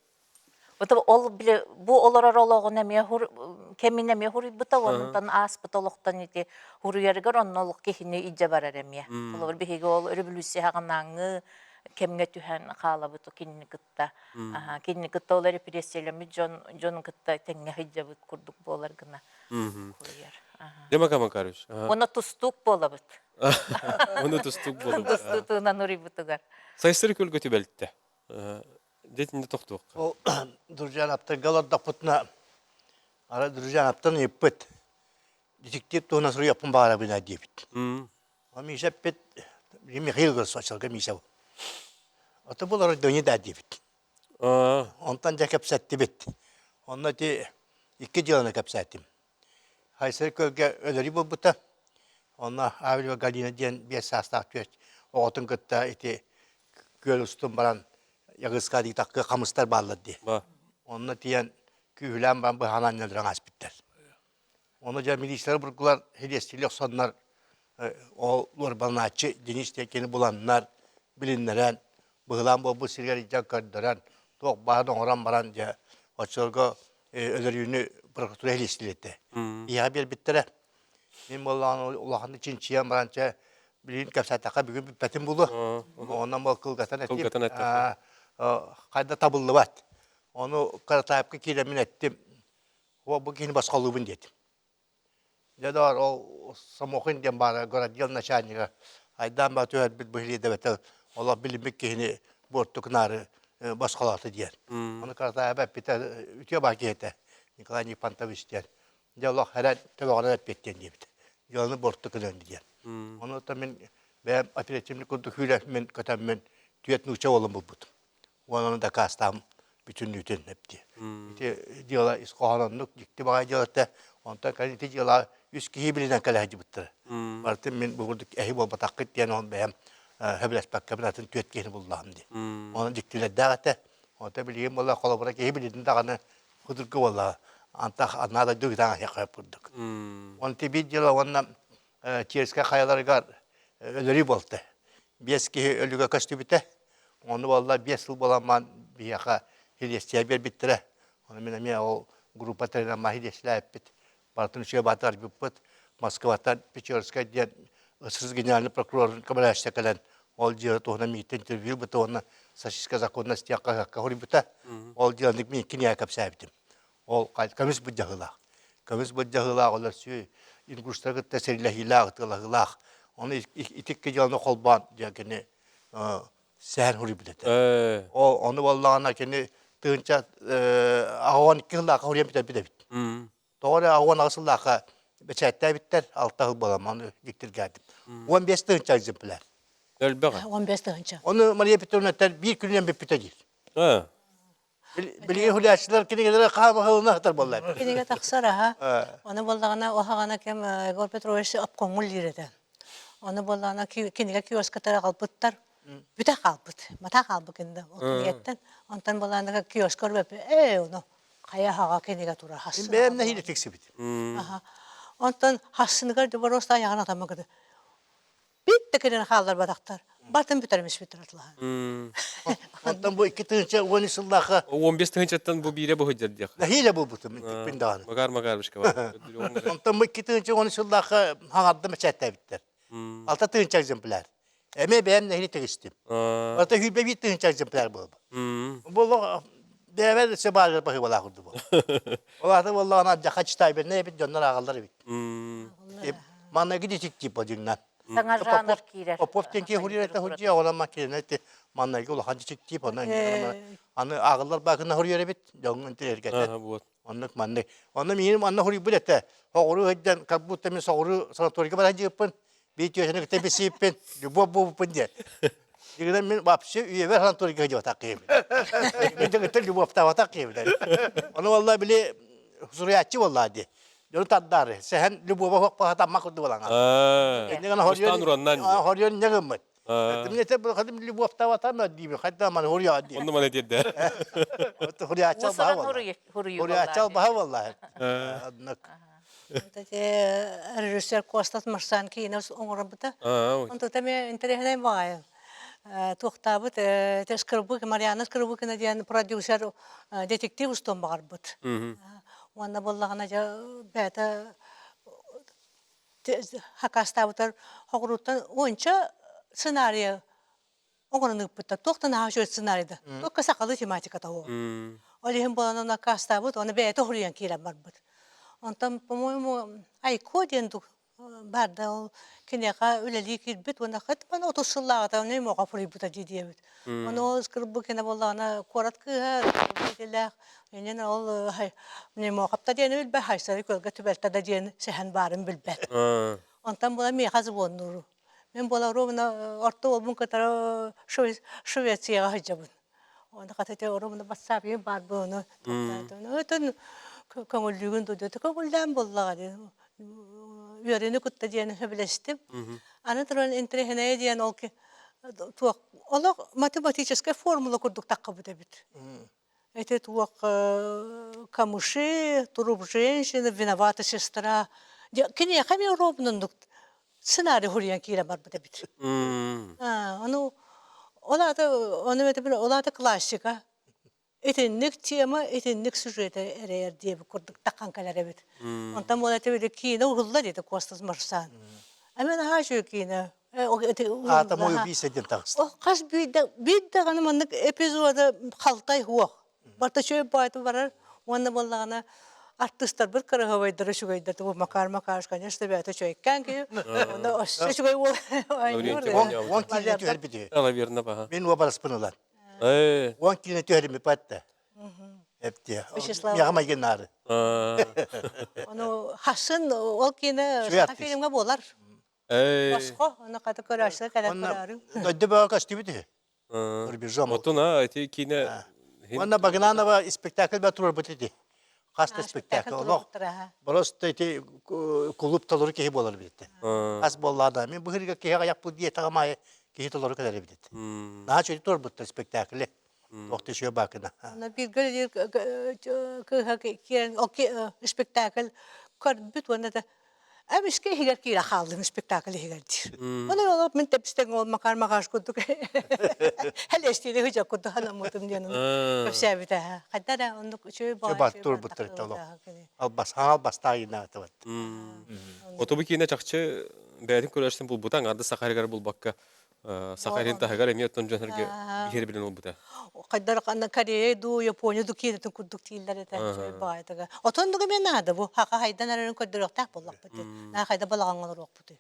Ол били бу олорор олоҕун эмиэ кэмин эмиэ хуруйбута, онтон ааспыт олохтон ити хуруйарыгар онно олох киһини илдьэ барар эмиэ. Холобур, биһиги ол өрөбүлүүссүйэ саҕанааҥҥы кэмҥэ түһэн хаалабыт кинини кытта. Кинини кытта ол репрессиялэммит дьон дьонун кытта тэҥҥэ сылдьабыт курдук буолар гына хуруйар. Дема Макарович. Уонна тустуук буолабыт. Уонна тустуук буолабыт. Тустуутунан уруйбутугар. Сайсары көлгө түбэлтэ. Дьэ тохтуохха. Ол Дружанаптарга олордохпутуна, ара Дружанаптан ыйыппыт. Детектив туһунан суруйуохпун баҕарабын диэбит. Ол Миша эппит, Михаил Гросочалга Миша. Ото бұл оройдони да диэбит. Онтон дьэ кэпсэттибит. Онно ити икки дьыаланы кэпсээтим. Хайсар көлгө өлөрүү буолбута. Онно Авелева Галина диэн биэс саастаах түөрт оҕотун кытта ити күөл устун баран Ягыска диитакка хамыстар бааллар дии. Онно тиийэн күүһүлээн баран быһаан анньалларын ааспыттар. Ону дьэ милициялар бургулар хириэстили охсоннор ол уорбаланааччы Денис диэн буланнар, билиннэрэн, быһылаан буолбут сиригэр илдьэн көрдөрөн, туох баарын оҥорон баран дьэ оччолорго өлөрүүнү прокуратура хириэстилиэтэ. Ийэҕэ биэрбиттэрэ. Мин буоллаҕына улаханнык чинчийэн баран чэ билигин кэпсээтэххэ бүгүн бүппэтим буолуо. Онон бол кылгатан этиим. Кылгатан эттэххэ. Хайда табыллыбат. Ону Каратаевка киирэммин эттим. О, бу киһини босхолуубун диэтим. Дьэ доор, ол Самохин диэн баара городдел начальнига Айдаан баа түһэрбит быһылиэдэбэтэл олох билиммит киһини буорту гынаары босхолоото диэн. Ону Каратаев эппитэ үтүө баа киһи этэ Николай Нифонтович диэн. Дьэ олох эрэн төбөҕүнэн эппиэттиэн диэбит. Дьыаланы буорту гыныан диэн. Ону мин бэйэм оперативник курдук күүрэммин көтөммүн түөрт нуучча уолун булбутум. Уонна ону дакаастаам бүтүннүүтүн эпти. Ити дьыала ис хоһоононнук дьикти баҕайы дьыала этэ. Онтон кэлин ити дьыала үс киһи билинэн кэлэ сылдьыбыттара. Барытын мин бу курдук эһи буолбатаххыт диэн ол бэйэм сөбүлэспэккэбин атын түөрт киһини буллаҕым дии. Онон дьиктилэрдээх этэ. Онтон билигин буолла холобура киһи билиннэ даҕаны кудурга буолла антах анаа дойду ытаан аһыахха курдук. Онто биир дьыала уонна Черскэй хайаларыгар өлөрүү буолта. Биэс киһи өлүгэ көстүбүтэ. Ону буолла биэс сыл буолан биһиэхэ хириэстийэ биэрбиттэрэ. Ону мин эмиэ ол группа тэринэн маһы хириэстилээппит. Барытын үчүгэй баатыр арбыппыт. Москваттан Печорскай диэн СССР генеральный прокурорун көмөлөһүччүтэ кэлэн ол дьыала туһунан миигиттэн интервью ылбыта уонна Российская законность диэн хаһыакка суруйбута. Ол дьыаланы мин кинигэ кэпсээбитим. Ол көмүс былдьаһыылаах. Көмүс былдьаһыылаах өлөрсүү ингуштары кытта сэриилэһиилээх, ытыалаһыылаах. Ону итикки дьыаланы холбоон дьэ кини сэһэн суруйбут этэ. Ол ону буоллаҕына кини тыһыынча 82 сыллаахха суруйан бүтэрбит эбит. Тоҕо эрэ 18 сыллаахха бэчээттээбиттэр, алта сыл буолан ону дьиктиргээтим. 15 тыһыынча экземпляр. Элбэх. 15 тыһыынча. Ону Мария Петровна биир күнүнэн бүппүтэ диир. Билигин хүлээччилэр кинигэлэрэ хаамаһылына сытар буолла. Кинигэ тахсар аха. Ону буоллаҕына оһаҕана кэм Егор Петрович обкомҥа үлэлиир этэ. Ону буоллаҕына кинигэ киоскатыгар аҕалбыттар. Бүтэ хаалбыт. Мата хаалбыт кинигэ ол кинигэттэн. Онтон буоллаҕына киоска ээ ону хайа аһаҕа кинигэ тура хассын. Бэйэм нэһиилэ тиксибит. Аха. Онтон хассыныгар дыбороста айаҕын атаммакыды. Бит да кэлэн хаалларбатахтар. Бартын бүтэрмиспиттэр атылаһан. Онтон бу 2013 сыллаахха 15 тыһыынчаттан бу биирэ бу сылдьар диэх. Нэһиилэ булбутум иккиппин даҕаны. Макар Макаровичка бар. Онтон бу 2013 сыллаахха хаҥарда мэчээттээбиттэр. Алта тыһыынча экземпляр. Эмиэ бэйэм нэһили тигистим. Ота сүүрбэ биир тыһыынча экземпляр буолбут. Бу олох бэйэбэр өссө баарыгар баһыыбалаах курдук буолла. Ол аата буоллаҕына алдьархай читайбернай эбит дьоннор ааҕаллар эбит. Манныгы детектив дьиҥнэн. Саҥа жанр киирэр. Попов диэн киһи хуруйар этэ худья, онон маккилене эти манныгы улахан детектив, онон аны ааҕыллар баакына хуруйар эбит, дьоҥҥун тирэргэтэ. Оннук маннык. Онно миигин манна хоруйбут этэ. Соҕуруу сылдьан, как будто мин соҕуруу санаторийга баран дьиэппин, биир түөсэни кытта билсииппин, любовь буолбуппун диэн. Дьигинэн мин вообще үйэбэр санаторийга сылдьыбатах киһибин. Мин кытта любовтаабатах киһибин. Ону валла били суруйааччы буоллаа дии. Дьону тардаары, сэһэн любовь хуохпаха тамма курдук буолаҥа. Устан ураннан. Хоруйан не гыммыт. Мне хадым любовтаабатам диибин, хайда маны хоруйа дии. Онну маны тиэрдэ. Хуруйааччал баһа буолла. Хуруйааччал баһа буолла. Режиссер Костас Марсан киинэ оҥоробута. Онтута эмиэ интэриэһинэй баҕайы. Туохтаабыт Скрыбык, Марианна Скрыбыкина диэн продюсер детектив устуон баҕарбыт. Уонна буоллаҕына дьэ бэйэтэ хакастаабытар хоҕуруттан уонча сценарийа оҥорон ыыппыттар. Туох да наһаа үчүгэй сценарийда. Только сахалыы тематиката ол. Ол иһин буолан оны аккаастаабыт, оны бэйэтэ уһуруйан киирэн барбыт. Онтон, по-моему, Айко диэн баар да ол киниэхэ үлэлии киирбит уонна хат маны 30 сыллааҕыта ону моҕо фуруйбута дии диэбит. Ону ол кырбы кэнэ буоллаҕына куорат кыыһа идэлээх Иннин ол Немохапта диэни билбэт, Хайсары көлгө түбэлтэ да диэн сэһэн баарын билбэт. Онтон була миэхэ звоннууру. Мин буола ровно орто уолбун кытары Швецияҕа сылдьабын. Оны хата ровно бассаапйын баар буону Өтөн көҥүллүүгүн дуу көҥүллээн буоллаҕа диэн үөрүүнү кытта диэн сөбүлэстим. Аны туран интэриэһинэйэ диэн ол туох олох математическай формула курдук таххыбыт эбит. Ити туох камыши, труп женщины, виновата сестра. Киниэхэ эмиэ ровно сценарий хуруйан киирэн барбыт эбит. Ону ол аата ону ол аата классика. Итинник тема, итинник сюжеты эрэйэр диэбит курдук таххан кэлэр эбит. Онтон буола били киинэ уһулла диэтэ Костас Марсан. А мен аһаа үчүгэй киинэ. Аата мой убийца диэн таҕыста. Хас биирдэ биир даҕаны маннык эпизода халтай суох. Барыта үчүгэй баайта барар уонна буоллаҕына артыыстарбыт кыраһыабайдара үчүгэйдэр бу Макар Макарович конечно бэйэтэ үчүгэйкээн киһи онно өссө үчүгэй уол Он киинэ түһэрбит Наверное, баха. Мин уобараспын ылан. Он киинэ түһэрими патта. Эптиэ. Миэхэ майгыннаары. Ону хасын ол киинэ саха фильмҥа буолар. Босхо, ону хата көрөөччүлэр кэлэн көрөөрүҥ. Дойду бөҕө көстүбүт үһү. Рубежом. Отун а ити киинэ Уонна Багынанова спектакль ба турарбыт ити. Хас да спектакль. Олох просто ити кулууп толору киһи буолар эбит. Хас буоллаада. Мин быһырга киһи аҕыйахпыт диэтэҕим аайы киһи толору кэлэр эбит. Наһаа үчүгэй турарбыттар спектаклы. Охтишио Бакина. Бииргэ кыыһа киирэн спектакль көрбүт уонна да Эмискэ иһигэр киирэ хааллым спектакль иһигэр диир. Ону ол мин тэпстэҥ ол Макар Макаш курдук хэлэстиини хыдьа курдук ханаммытым диэн кэпсээбитэ. Хайда эрэ оннук үчүгэй баҕайы турбуттар олох. Албас албастаайынаатыбат. Отобу киинэ чахчы бэйэтин көрөөччүтүн булбута аҥаарды саха эригэр булбакка саха эрин таһыгар эмиэ оттон дьон эргэ биһири билэн ылбыта. Хайдар ханна Корея дуу, Япония дуу киинэтин курдук дииллэр этэ. Баайтага. Отон дуга мен наада бу. Хака хайдан эрэрин көрдөрүөхтээх буоллахпыт. Наа хайда балаҕаҥҥа олоруохпутуй.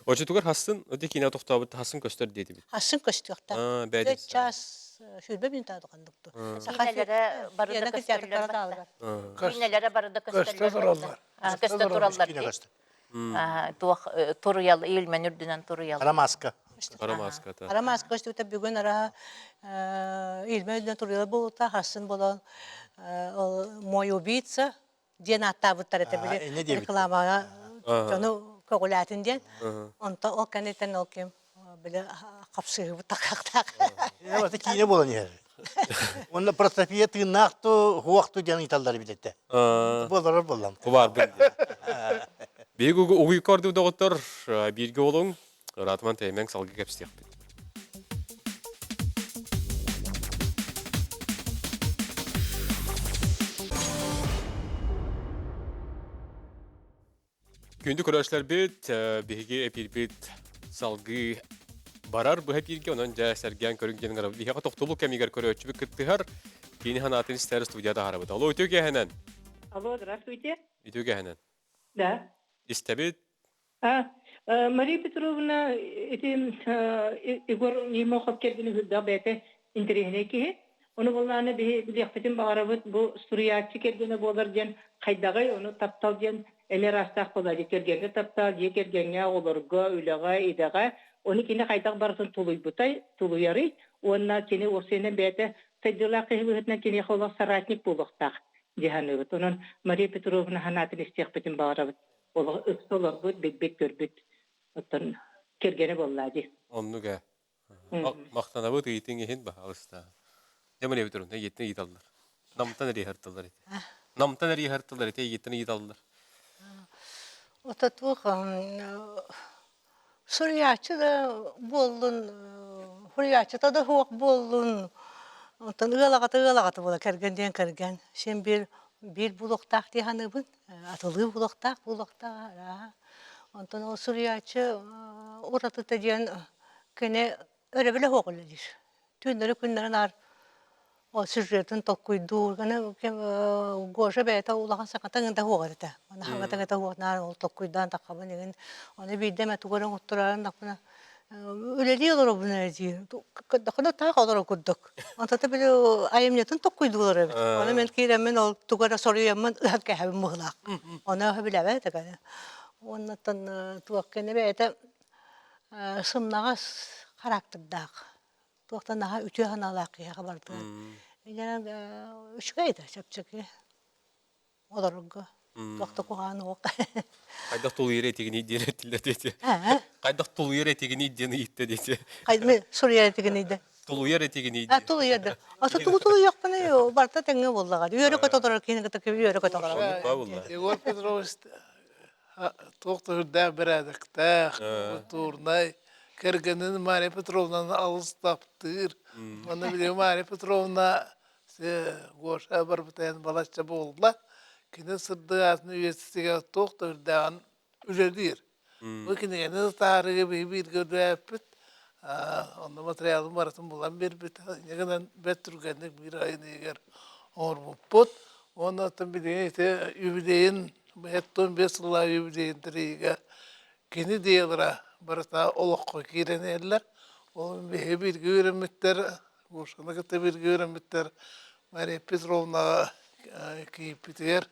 Очутугар хассын, оти киинэ тохтообут хассын көстөр диэтибит. Хассын көстүөхтээх. Бэйдик. Час сүүрбэ минута ханныкту. Киинэлэрэ бары да көстөллөр. Киинэлэрэ бары да көстөллөр. Көстө тураллар. Туох туруйал иилмэн үрдүнэн туруйал. Хара маска. Хара маската. Хара маска көстүүтэ бүгүн ара иилмэн үрдүнэн туруйал буолута хассын болон мой убийца диэн ааттаабыттар этэ били рекламаҕа дьону көҕүлээтин диэн. Онто ол кэнниттэн ол ким били хапсыһыбыт такахтаах. Это киинэ буолан иһэр. Уонна протопия тыыннаах ту, хуох ту диэн ыйталлар эбит этэ. Буоларар буоллам. Кубаарбын. Биһиги угуйка ордук доҕоттор бииргэ олуҥ, ыраатыман тэймэҥ салгы кэпсиэхпит. Күндү көрөөччүлэрбит, биһиги эпиирбит салгыы барар быһа эпииргэ, онон дьэ сэргээн көрүҥ диэн ыҥырабыт. Биһиэхэ тохтобул кэмигэр көрөөччүбүт кыттыһар, кини санаатын истэр студия таһаарабыт. Алло, үтүө киэһэнэн. Алло, здравствуйте. Үтүө киэһэнэн. Да. Истэбит. А, Мария Петровна ити Егор Нимохов кэргэнэ үрдээх бэйэтэ интэриэһинэй киһи. Ону буоллаҕына биһи билиэхпитин баҕарабыт бу суруйааччы кэргэнэ буолар диэн хайдаҕый, ону таптал диэн эмиэ араастаах буолар. Кэргэҥҥэ таптал, дьиэ кэргэҥҥэ, оҕолорго, үлэҕэ, идэҕэ. Ону кини хайдах барытын тулуйбутай, тулуйарый уонна кини уопсайынан бэйэтэ сайдыылаах киһи быһыытынан киниэхэ олох соратник буолуохтаах дии саныыбыт. Онон Мария Петровна санаатын истиэхпитин баҕарабыт. Олох ыкса олорбут, билбит-көрбүт оттон кэргэнэ буоллаа дии. Оннук ээ. Махтанабыт ыйытыҥ иһин баһаалыста. Дьэ Мария Петровна эйиэттэн ыйыталлар. Намтан эрийэ ити. Намтан эрийэ ити эйиэттэн ыйыталлар. Ото туох суруйааччы да буоллун, суруйааччыта да суох буоллун, оттон ыал аҕата ыал аҕата буола кэргэн диэн кэргэн. Син биир биир булуохтаах дии саныыбын. Атылыы булуохтаах буолуохтаах арааһа. Онтон ол суруйааччы уратыта диэн кини өрөбүлэ суох үлэлиир. Түүннэри күннэри наар ол сюжетын толкуйдуур. Аны Гоша бэйэтэ улахан саҥата ыҥыта суох этэ. Аны хаҥата ыҥыта суох наар ол толкуйдаан таххабын игин. Аны биирдэ эмэ тугу эрэ оҥоттороорун дахпына үлэлии олоробун эрэ диир. Көрдөххүнэ таах олорор курдук. Онтото били айымньытын толкуйдуулар эбит. Ону мен киирэммин ол тугу эрэ соруйаммын ыһан кээһэбин быһыылаах. Ону билэбэт этэ. Уоннаттан туох кэннэ бэйэтэ сымнаҕас характердаах, туохтан наһаа үтүө санаалаах киһиэхэ барытыгар. Инньэ үчүгэй да чэпчэки олорорго туох да куһаҕан уох. Хайдах тулуйар этигиний диэн эттилэр диэти. Хайдах тулуйар этигиний диэн ыйытта диэти. Хайдах суруйар этигиний да. Тулуйар этигиний А тулуйар да. Ата тугу тулуйуохпунуй барыта тэҥҥэ буоллаҕа. Үөрэ көтө олорор киһини кытта үөрэ көтө олорор. Егор Петрович туох да үрдээх бэрээдэктээх, культурнай, кэргэнин Мария Петровнаны алыс таптыыр. Манна билигин Мария Петровна Гоша барбытайан балачча буолла. Кини сырдык аатын үйэтитигэ туох да үрдээҕин үлэлиир. Бу кинигэни таһаарыыга биһи бииргэ үлэлээппит. Онно материалын барытын булан биэрбит. Инньэ гынан бэрт түргэнник биир айын иһигэр оҥорбуппут. Уонна оттон билигин ити юбилейын 75 сыллаах юбилейын тэрийиигэ кини идеялара барыта олоххо киирэн иһэллэр. Ол биһиги бииргэ үөрэммиттэр, Гошаны кытта бииргэ үөрэммиттэр Мария Петровнаҕа киирбитигэр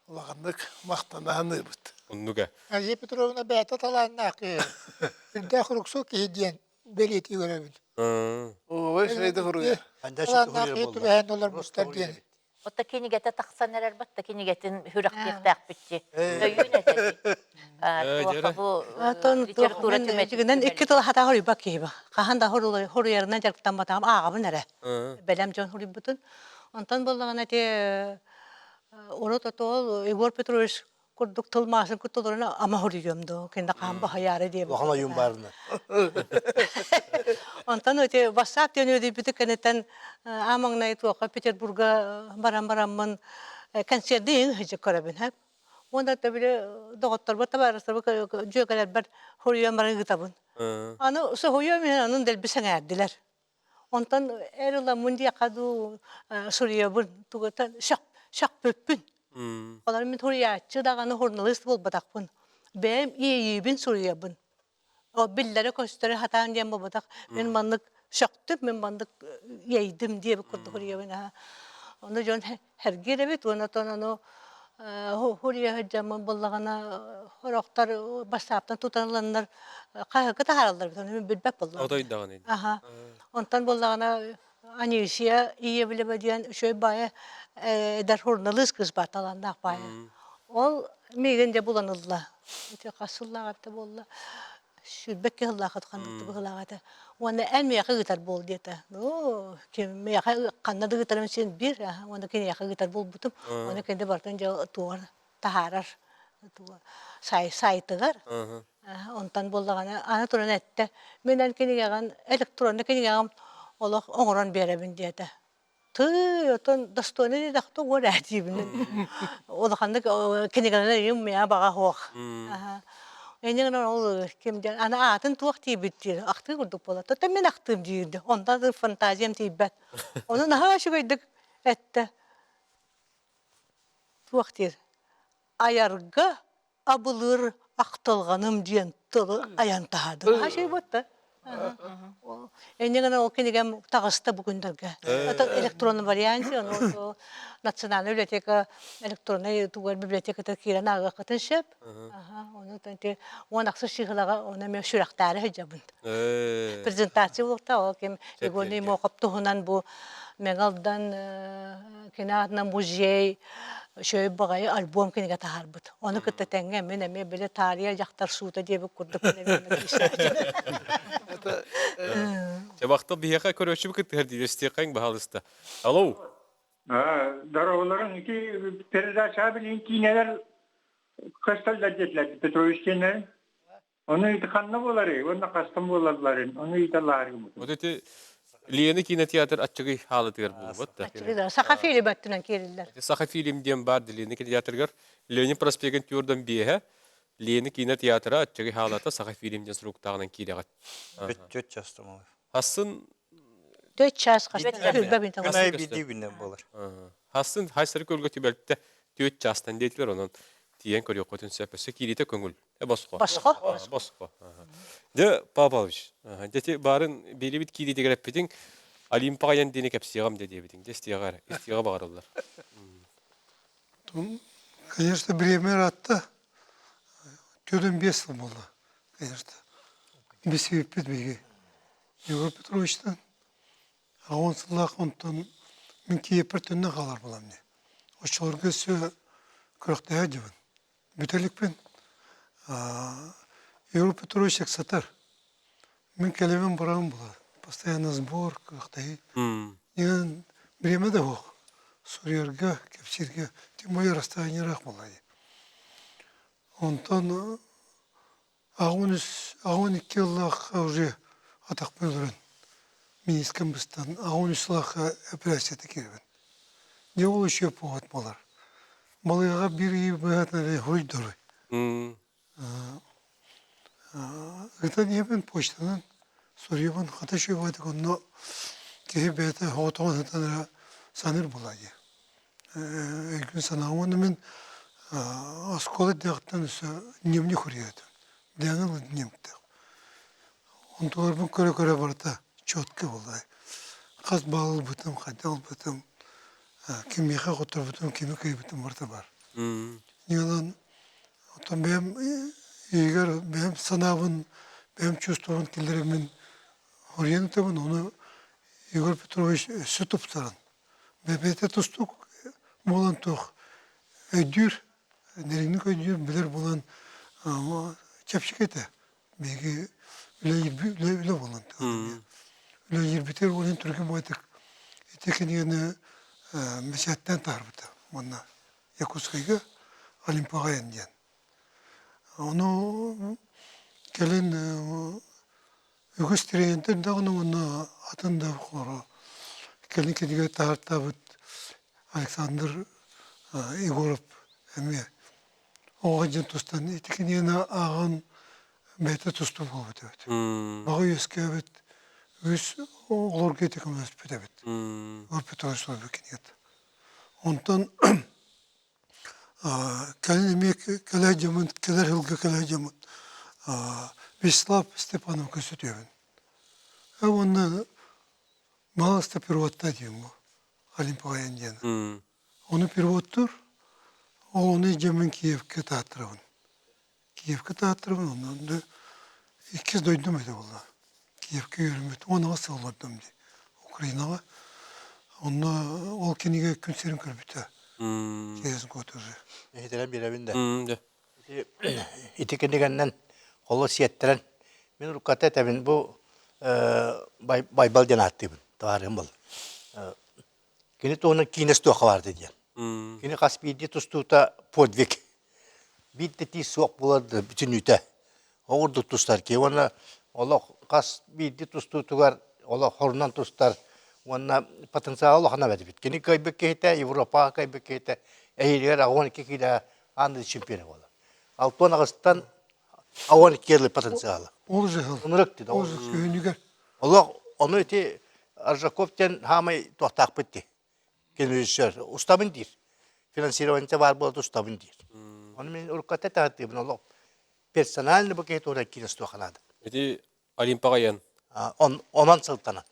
улаханнык махтана саныыбыт. Оннуга. Мария Петровна бэйэтэ талааннаах киһи. Үрдээх уруксу киһи диэн бэлиэтии көрөбүн. Ой, шейде хуруя. Талааннаах киһи түбэһэн олорбуттар диэн. Отто кинигэтэ тахсан эрэр батта кинигэтин хүрэх-тиэхтээхпитчи. Өйүүн этэ. Туохха бу литература түмэтигинэн икки тыл хата хоруйбат киһи ба. Хаһан да хоруйарынан дьарыктамматаҕым ааҕабын эрэ. Бэлэм дьон хоруйбутун. Онтон буоллаҕына ити Урут отуол Егор Петрович курдук тыл маасын кутталарын ама хоруйуом доо кинде хаан баһайаары диэбит. Улахан ойуун баарына. Онтон ити WhatsApp диэн үөдүйбүтү кэнниттэн аамаҥнай туохха Петербурга баран бараммын концерды иҥ сыдьык көрөбүн хэп. Уонна били доҕотторбор табаарыстарбар дьүөгэлэрбэр хоруйан баран ыытабын. Аны соһуйуом иһин анын дэлби сэҥээрдилэр. Онтон эр ыламмын диэххэ дуу суруйабын тугутан сөхпүппүн. Олор мин суруйааччы даҕаны журналист буолбатахпын. Бэйэм иэйиибин суруйабын. Ол биллэрэ-көстөрө сатаан диэн буолбатах. Мин маннык сөхтүм, мин маннык иэйдим диэбит курдук суруйабын. Ону дьон сэргиир эбит уонна оттон ону хуруйа сылдьаммын буоллаҕына сорохтор бассааптан тутан ыланнар хаһыакка таһаараллар эбит ону мин билбэт буоллаҕым. Отой даҕаны. Аха. Онтон буоллаҕына Анисия Иевлева диэн үчүгэй баайа эдэр журналист кыыс баар талааннаах баайа. Ол миигин дьэ булан ылла. Ити хас сыллааҕар да буолла. Сүүрбэккэ сыллаахыт ханнык быһыылаах этэ. Уонна эн миэхэ ыытар буол диэтэ. Ну, ким миэхэ ханна да ыытарым син биир, уонна киниэхэ ыытар буолбутум. Уонна кинини барытын дьэ туор таһаарар сай сайтыгар. Онтон буоллаҕына аны туран эттэ, мин эн кинигэҕин электронный кинигэҕин олох оҥорон биэрэбин диэтэ. Тыый, оттон достойный диэтэхтэ уор ээ диибин. Улаханнык кинигэлэрин ыйым миэхэ баҕа суох. Инньэ гынан ол ким диэн аны аатын туох диэбит диир ахтыы курдук буолар. Тоттон мин ахтыым диирди. Онтон фантазиям тиийбэт. Ону наһаа үчүгэйдик эттэ. Туох диир? Айарга абылыыр ахтылҕаным диэн тылы айан таһаардым. Хаһый буотта. Инньэ гынан ол кинигэм таҕыста бу күннэргэ. Это электронный варианте, ону национальная библиотека электронный тугар библиотеката киирэн ааҕыаххытын сөп. Ону уон ахсыс чыһылаҕа ону эмиэ сүрэхтээри сылдьабын. Презентация буолта ол ким Егор Неймохов туһунан бу Мэҥэ Алдан кини аатынан музей үчүгэй баҕайы альбом кинигэ таһаарбыт. Ону кытта тэҥҥэ мин эмиэ били таарыйа дьахтар суута диэбит курдук Чабахта биһиэхэ көрөөччү кыттыһар диир истиэххэҥ баһаалыста. Алло. Здороволарын ити передача билин киинэлэр көстөллөр диэтилэр Петрович диэннэрин. Ону ити ханна буоларый уонна хастан буолалларын ону ыйыталаарым. Вот эти Лена кинотеатр аччыгый хаалытыгар буолбут да. Аччыгый Саха фильм өттүнэн киириллэр. Саха фильм диэн бар Лена кинотеатрыгар Ленин проспегын түөрдөн биэһэ Лена кинотеатра аччыгый хаалата Саха фильм диэн суруктааҕынан киирэҕит. Түөрт час тумалы. Хасын Төрт час хүрбэ Күн айы биирдии күннэн буолар. Хасын хайсары көлгө түбэлтэ түөрт частан диэтилэр онон тиийэн көрүөххүтүн сөп. Өссө киириитэ көҥүл. Босхо. Босхо. Босхо. Дьэ, Павлович, дьэ баарын биэрибит киириитигэр эппитиҥ Олимпаҕа айан диэни кэпсиэҕим дэ диэбитиҥ. Дьэ, истиэҕэ эрэ, истиэҕэ баҕарыллар. Конечно, время ыраатта. Төрдүн биэс сыл буолла, конечно. Билсибиппит биһиги. Егор Петровичтан Аҕыс сыллаах онтон мин киэппэр төннөн хаалар буолам дии. Оччолорго өссө күрэхтэһэ сылдьабын. Бүтэ иликпин. Егор Петрович ыксатар. Мин кэлэбин барабын буолар. Постоянно сбор, күрэхтэһии. Диэн бириэмэ да суох. Суруйарга, кэпсииргэ тем более расстояние ыраах буолла дии. Онтон 83, 82 сыллаахха уже атахпын өлөрөн, минискэм быстан, 83 сыллаахха операцията киирэбин. Дьэ ол еще повод буолар. Балыыһаҕа биир ый быһаатан эрэ хоруйдоруй. Ыытан иһэбин почтанан суруйабын хата үчүгэй онно киһи бэйэтэ соҕотоҕун сытан эрэ саныыр буолаа дии. Өйгүн санааҕын уонна мин оскуола эрдэҕиттэн өссө дневник суруйар этим. Дэҥэ дневниктээх. Онтуларбын көрө-көрө барыта четко буолла. Хас баал ылбытым, хайдах ылбытым, кимиэхэ хотторбутум, кими кыайбытым барыта баар. Ньыалан Оттон бэйэм иһигэр бэйэм санаабын, бэйэм чувствобун киллэрэммин хоруйан ыытабын, ону Егор Петрович өссө тупсаран, бэйэтэ тустуук буолан туох өйдүүр, дириҥник өйдүүр, билэр буолан чэпчэки этэ. Биһиги үлэ, үлэ буолан үлэлиирбитигэр уонна түргэн баҕайытык ити кинигэни бэчээттээн таһаарбыта уонна Якутскайга Олимпаҕа айан диэн. Ону кэлин үгүс тренердэр даҕаны уонна атын да хоро кэлин кинигэ таһаартаабыт Александр Егоров эмиэ оҕо дьон тустан ити кинигэни ааҕан бэйэтэ тустуу буолбут эбит. Баҕа үөскээбит үгүс оҕолорго ити көмөлөспүт эбит. Егор Петрович суруйбут кинигэтэ. Онтон кэлин эмиэ кэлэр дьоммун, кэлэр сылга кэлэр дьоммун Вячеслав Степанов көрсүтүөбүн. Уонна Маласта переводта диэн бу Олимпиада диэн. Ону переводтуур, ол ону дьоммун Киевкэ тааттарабын. Киевкэ тааттарабын, онно иккис дойдум этэ буолла. Киевкэ үөрэммит 10 сыл олордум дии Украинаҕа. Онно ол кинигэ күн сирин көрбүтэ. Через год уже. Иһитэрэн биэрэбин да. Ити кинигэннэн холо сиэттэрэн мин урукката этэбин бу Байбал диэн ааттыыбын товарыһым был. Кини туһунан киинэ туохха барды диэн. Кини хас биирдии тустуута подвиг. Биир да тиис суох буолар да бүтүннүүтэ. Ол курдук тустар киһи уонна олох хас биирдии тустуутугар олох хорунан тустар уонна потенциала улахан эбит. Кини кыайбыт киһитэ, Европаҕа кыайбыт киһитэ эһиилигэр 12 киилэ аан дойду чемпиона буолар. Алтан аҕыстан 12 киилэ потенциала. Ол же Ынырык дии. Ол же күһүнүгэр. Олох ону ити Аржаков диэн хаамай туохтаахпыт дии. Кинрежиссер устабын диир. Финансирование баар буолан устабын диир. Ону мин урукката таһаттыыбын олох персонально бу киһи туһунан киинэ устуохха наада. Ити Олимпаҕа айан. Онон сылтанан.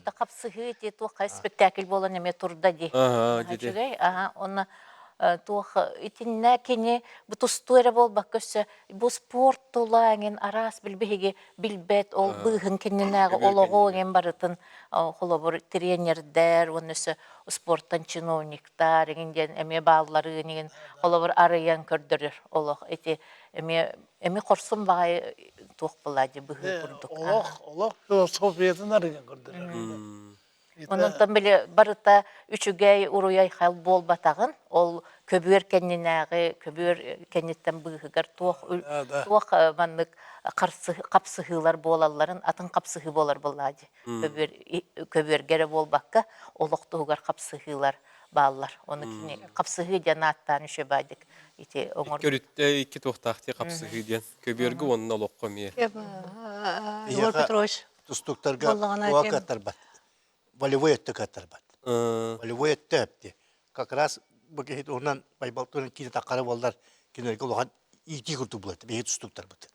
Хапсыһыы ити туох спектакль буолан эмиэ турда дии. Үчүгэй. Аха, онно туох итиннэ кини бу тустуу эрэ буолбакка өссө бу спорт тула эҥин араас билбиһиги билбэт ол быыһын кэннинээҕи олоҕу эҥин барытын холобур тренердэр уонна өссө спорттан чиновниктар эҥин диэн эмиэ баалларын эҥин холобур арыйан көрдөрөр олох ити эмиэ эмиэ хорсун баҕайы туох буолаа дии быһыы курдук Олох олох философиятын арыйан көрдөрөр. Онон били барыта үчүгэй уруйай хал буолбатаҕын, ол көбүөр кэннинээҕи, көбүөр кэнниттэн быыһыгар туох туох маннык хапсыһыылар буолалларын, атын хапсыһыы буолар буоллаҕа дии. Көбүөр көбүөргэ эрэ буолбакка, олох туһугар хапсыһыылар бааллар. Ону кини хапсыһыы диэн ааттаан үчүгэйдик ити оҥор. Икки икки туохтаах дии хапсыһыы диэн. Көбүөргэ уонна олоххо эмиэ. Егор Петрович тустууктарга туга кыаттарбат. Волевой өттө кыаттарбат. Волевой өттө эпти. Как раз бу киһи туһунан Байбал туһунан киинэ таххара буоллар кинилэргэ улахан иитии курдук буолар биһиги тустууктарбыт.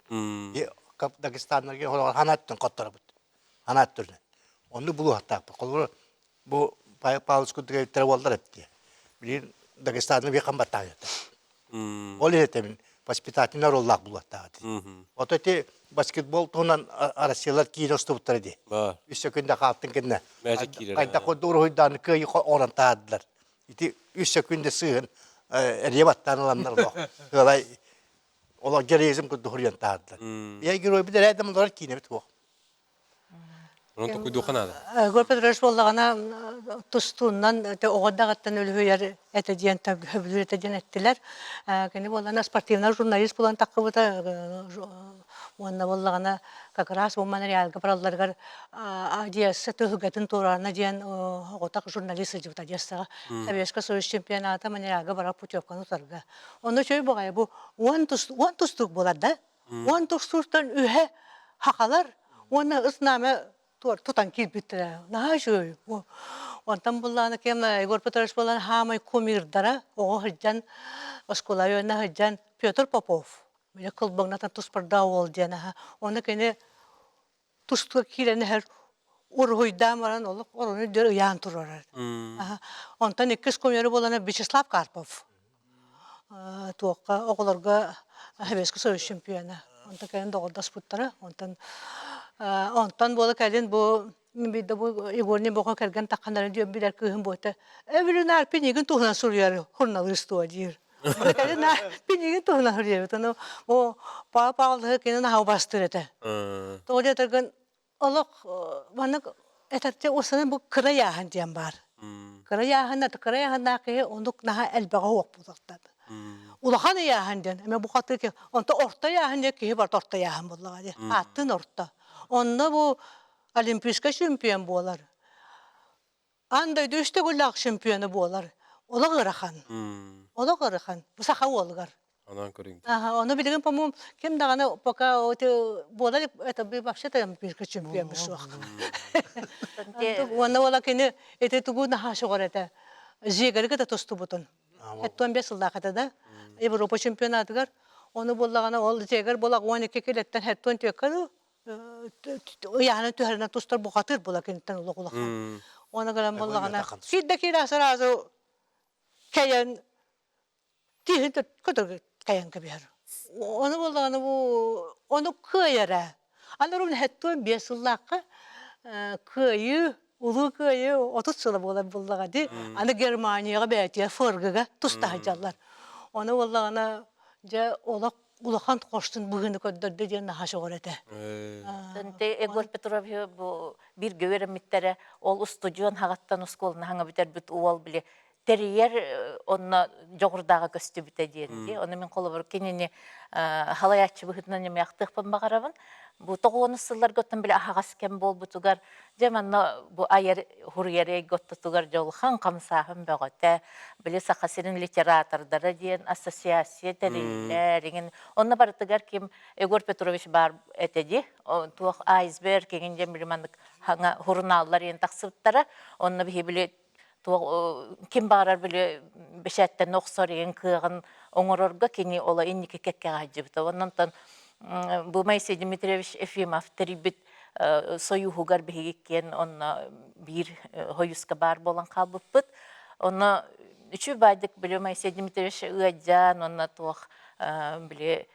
Дагестаннарга холоҕор ханааттан хотторобут. Ханаат түрүнэн. Онну булуохтаахпыт. Холобура бу Павел Павлович курдук эбиттэрэ буоллар эптиэ. Билигин Дагестаны биир хамбаттаах этэ. Ол иһин воспитательный роллаах булуохтаах этэ. Ото ити баскетбол туһунан Россиялар киирэ устубуттара дии. Үс секунда хаалтын кэннэ. Хайдах курдук уруһуйдааны кыайыы оҥорон таһаардылар. Ити үс секунда сыыһын эрийэ баттаан ыланнар олох ыалай олох героизм курдук хуруйан таһаардылар. Биһи геройбут эрээдем олорор киинэбит суох. Онон токуйдуохха наада. Егор Петрович буоллаҕына тустуунан оҕо даҕаттан үлүһүйэр этэ диэн сөбүлүүр этэ диэн эттилэр. Кини буоллаҕына спортивнай журналист буолан таххыбыта уонна буоллаҕына как раз бу Монреальга баралларыгар Одесса түһүлгэтин туораана диэн оҕотох журналист сылдьыбыт Одессаҕа. Советскай Союз чемпионата Монреальга барар путевканы утарга. Онно үчүгэй баҕайы бу уон тустуук буолар да Уон тустууттан үһэ хахалар уонна ыснаме тутан киирбиттэрэ. Наһаа үчүгэй. Онтон буллааны кем Егор Петрович буолан хаамай кумирдара оҕо сылдьан оскуола үөнэ сылдьан Петр Попов бile кылбаҥнатан туспарда уол диэн аха. Оны кини тустууга киирэн иһэр уруһуйдаан баран олох орону дьөр ыйаан турарар. Онтон иккис кумиры буолана Вячеслав Карпов. Туохха оҕолорго Советский Союз чемпиона. Онтон кэлин доҕордоспуттара. Онтон онтон буола кэлин бу биирдэ бу Егор Небоҕо кэргэн тахханара диэн билэр кыыһым буота Эвелина Пинигин туһунан суруйар журналист дуо диир. Кэлин Пинигин туһунан суруйабыт. Ону бу Павел Павлович кинин аһа убастыыр этэ. Тоҕо диэтэргин олох маннык этэрчэ уосанан бу кыра ыйааһын диэн баар. Кыра ыйааһын кыра ыйааһыннаах киһи оннук наһаа элбэҕи уох буолуохтаах. Улахан ыйааһын диэн эмэ бу хатыы киһи онто орто ыйааһын диэн киһи барыта орто ыйааһын буоллаҕа дии. Ааттыын орто. Онно бу олимпийскай чемпион буолар. Аан дойду үс төгүллээх чемпиона буолар. Олох ыарахан. Олох ыарахан. Бу саха уолугар. Анаан көрүҥ. Ага, ону билигин, по-моему, ким даҕаны пока буола это вообще-то олимпийский чемпион суох. Уонна уола кини ити тугу наһаа сөҕөр этэ. Зигарыга да тустубутун. Эттон бес сыллаах этэ да. Европа чемпионатыгар. Ону буоллаҕына ол зигар буола 12 килеттен хеттон түөккэ ыйаһынан түһэринэн тустар бухатыыр була киниттэн олох улахан. Оны гынан буоллаҕына киирдэ киирэ сразу кэйэн тииһин көтөргө кэйэн кэбиһэр. Ону буоллаҕына бу ону кыайара. Аны рун хэттуон биэс сыллаахха кыайыы улуу кыайыы 30 сыла буолар буллаҕа ди аны Германияҕа бээтиэ ФРГ-га тустаһыдьаллар. Ону буоллаҕына дьэ олох улахан хорсун быһыыны көрдөрдө диэн наһаа сөҕөр этэ. Егор Петрович бу бииргэ үөрэммиттэрэ ол устудьуон хаҕаттан оскуоланы хаҥа бүтэрбит уол били тэрийэр онно дьоҕурдааҕа көстүбүтэ диэн дии. Ону мин холобур кинини халайааччы быһыытынан эмиэ ахтыахпын баҕарабын. Бу тоҕуонус сылларга оттон били аһаҕас кэм буолбутугар дьэ манна бу айар хуруйар эйгэ оттотугар дьэ улахан хамсааһын бөҕөтө. Били Саха сирин литератордара диэн ассоциация тэриллэр иҥин. Онно барытыгар ким Егор Петрович баар этэ дии. Туох айсберг иҥин диэн били маннык хаҥа хурунааллар иэн тахсыбыттара. Онно биһи били туох ким баҕарар били бэчээттэн охсор иҥин кыаҕын оҥорорго кини ола инники кэккэҕэ сылдьыбыта. Онон бу Моисей Дмитриевич Ефимов тэрийбит сойууһугар биһиги иккиэн онно биир хойуска баар буолан хаалбыппыт. Онно үчүгэй баайдык били Моисей Дмитриевич ыадьаан уонна туох били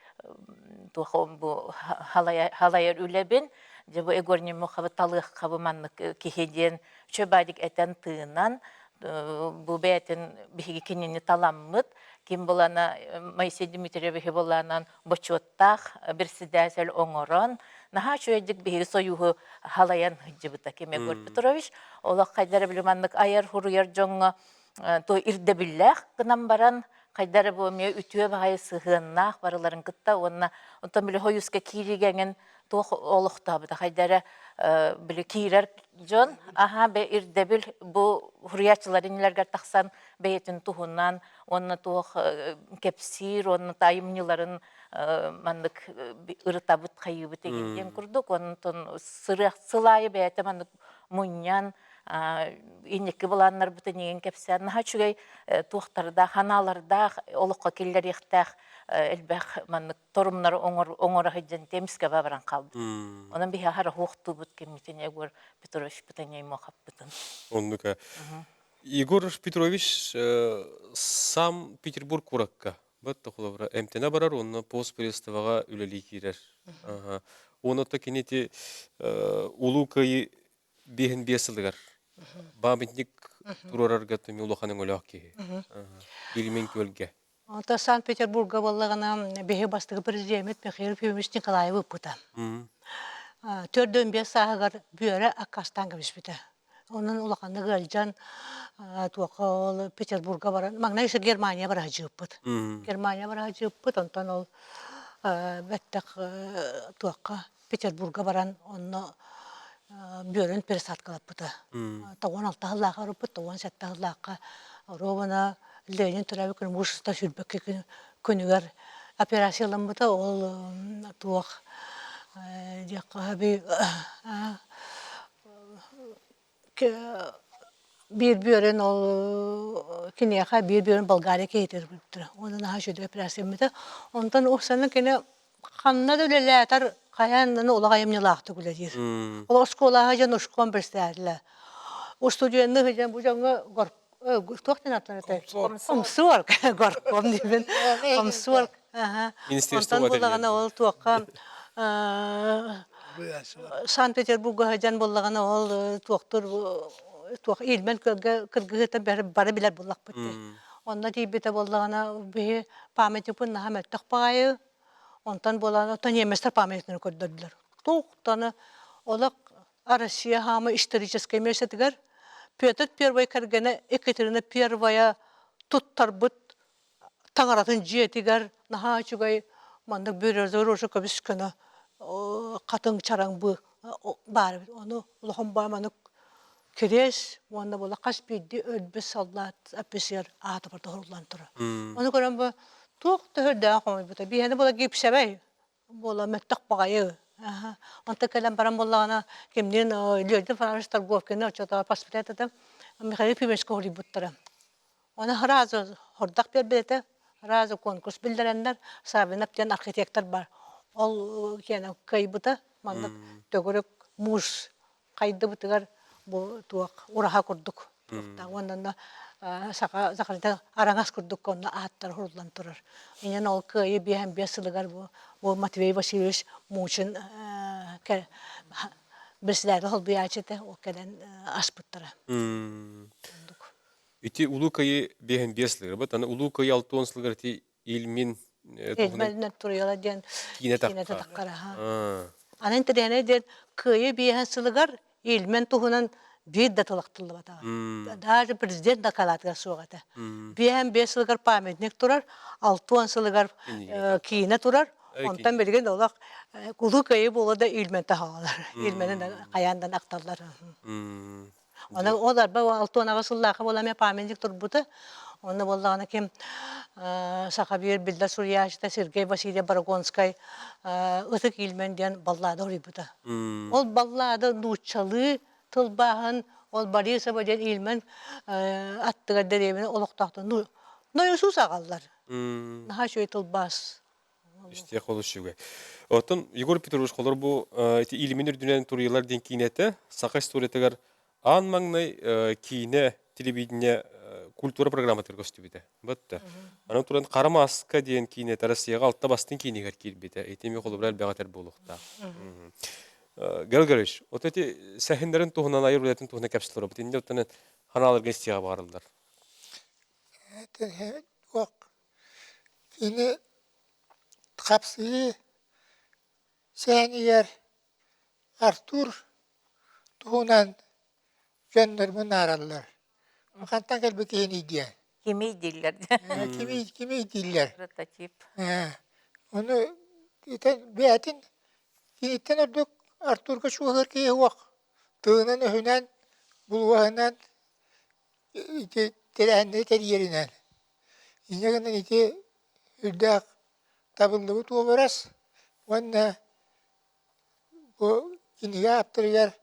туох бу халайар үлэбин дьэ бу Егор Немуховы талыаххабы маннык киһи диэн үчүгэй баайдык этэн тыынан бу бэйэтин биһиги кинини таламмыт ким булана Моисей Дмитриевичи буланан бочуоттаах председатель оҥорон, наһаа үчүгэйдик биһиги сойууһу халайан сылдьыбыта Ким Егор Петрович. Олох хайдара били маннык айар-хуруйар дьоҥҥо то ирдэбиллээх гынан баран, хайдара бу эмиэ үтүө баҕайы сыһыаннаах барыларын кытта уонна онтон били хойууска киириигэ эҥин туох олохтообута хайдара били киирэр дьон аһаа бэ ирдэбил бу хуруйааччылар иннилэргэр тахсан бэйэтин туһунан уонна туох кэпсиир уонна айымньыларын маннык ырытабыт хайыыбыт игин диэн курдук онтон сырыах сыл аайы бэйэтэ маннык мунньан инники былааннарбытын игин кэпсээн наһаа үчүгэй туохтардаах ханаалардаах олоххо киллэриэхтээх элбэх маннык торумнары оҥоро сылдьан эмискэ баран хаалбыт. Онон биһи аһара хуохтуубут киммитин Егор Петрович Пытанеймохаппытын. Оннука. Егор Петрович Санкт-Петербург куоракка бат холобура эмтэнэ барар уонна постпредствоҕа үлэлии киирэр. Уонна то кини ити Улуу Кыайыы биэһин биэс сылыгар памятник туруорарга түмү улахан өҥөлөөх киһи. Ильмень күөлгэ. Онтон Санкт-Петербурга буоллаҕына биһи бастакы президеммит Михаил Ефимович Николаев ыппыта. 45 сааһыгар бүөрэ аккаастаан кэбиспитэ. Онон улаханнык ыалдьан туохха ол Петербурга баран, маҥнай өссө Германия бара сылдьыбыппыт. Германия бара сылдьыбыппыт, онтон ол бэттэх туохха Петербурга баран онно бүөрүн пересадкалаппыта. 96 сыллаахха барбыппыт, 97 сыллаахха ровно Ленин төрөөбүт күнүн муус сүүрбэккэ күнүгэр операцияламмыта. Ол туох диэххэ биир бүөрүн ол киниэхэ биир бүөрүн Болгария киһитигэр ылбыттара. Уонна наһаа үчүгэй операция Онтон уксаны кини ханна да үлэлээтэр хайаан да олох айымньылаахтык үлэлиир. Ол оскуолаҕа дьон ушком представителя. Устудьуоннуу сылдьан бу дьоҥҥо туох диэн ааттанар этэй? Комсорг, горком диибин. Комсорг. Министерство Онтон буллаҕына ол туохха Санкт-Петербурга сылдьан буоллаҕына ол туохтур туох Ильмен күөлгэ кыргыһыыта бары билэр буоллахпыт дии. Онно тиийбитэ буоллаҕына биһи памятникпын наһаа мөлтөх баҕайы. Онтон буолан оттон немецтэр памятниктарын көрдөрдүлэр. Туохтаны олох Россия хаама историческай миэстэтигэр Петр Первый кэргэнэ Екатерина Первая туттарбыт таҥаратын дьиэтигэр наһаа үчүгэй маннык березовый рожа көбүс көнө хатыҥ чараҥ быы баар эбит. Ону улахан баа маннык кириэс уонна буола хас биирдии өлбүт саллаат офицер аата барыта уһуллан турар. Ону көрөн бу туох төһөрдөөх хомуйбута. Биһиэнэ буола гипсэбэй буола мөлтөх баҕайы. Онтон кэлэн баран буоллаҕына кимниин Леонид Иванович Торговкины оччотооҕу паспорт этэ Михаил Ефимовичка уһуйбуттара. Оны сразу хордох биэрбит этэ, сразу конкурс биллэрэннэр Саввинов диэн архитектор бар. Ол киэнэ кыайбыта маннык төгүрүк муус хайдыбытыгар бу туох ураһа курдук туохтаах уонна саха сахалыта араҥас курдук онно ааттар уһуллан турар. Инэн ол кыайыы биэһэн биэс сылыгар бу, бу Матвей Васильевич Мучин председатель холбуйааччы этэ ол кэлэн аспыттара. Ити Улуу Кыайыы 55 сылыгар, бат аны Улуу Кыайыы 60 сылыгар ити Ильмин Ильмин туруйала диэн киинэ таххара. Аны интэриэһинэй диэн Кыайыы биэһэн сылыгар Ильмен туһунан биир да тыл ахтыллыбатаҕа. Даже президент дакылаатыгар суох этэ. Биэһэн биэс сылыгар памятник турар, 60 сылыгар киинэ турар. Онтон билигин олох Улуу Кыайыы буола да Ильмен таһаалар. Ильмени хайаан ахталлар. Онон ол арба 68 сыллаахха буола эмиэ памятник турбута. Онно буоллаҕына ким саха биир биллэр суруйааччыта Сергей Васильев Барагонскай Ытык Ильмень диэн баллада суруйбута. Ол баллада нууччалыы тылбааһын ол Борисова диэн Ильмень аттыгар дэриэбинэ олохтоохтор нойосуус аҕаллар. Наһаа үчүгэй тылбаас. Истиэх олус үчүгэй. Оттон Егор Петрович холор бу ити Илимин үрдүнэн туруйалар диэн киинэтэ саха историятыгар аан маҥнай киинэ, телевидение, культура программатыгар көстүбүтэ. Бытта. Аны туран Хара мааска диэн киинэтэ Россияҕа алта бастыҥ киинигэр киирбитэ. Ити эмиэ холобура элбэҕи этэр буолуохтаах. Георгий Григорьевич, вот эти сэһэннэрин туһунан айар үлэтин туһунан кэпсэтэр олорбут. Инде оттон ханааларга истиэҕэ баҕарыллар. Кини хапсыһыы сэһэнигэр Артур туһунан дьоннор мунаараллар. Хантан кэлбит киһиний диэн. Кимий дииллэр. Кимий, кимий дииллэр. Прототип. Ону бэйэтин киниттэн ордук Артурга чугаһыыр киһи суох. Тылынан-өһүнэн, булугаһынан ити тэрээһиннэри тэрийэринэн. Инньэ гынан ити үрдээх табыллыбыт уобарас уонна бу кинигэ ааптарыгар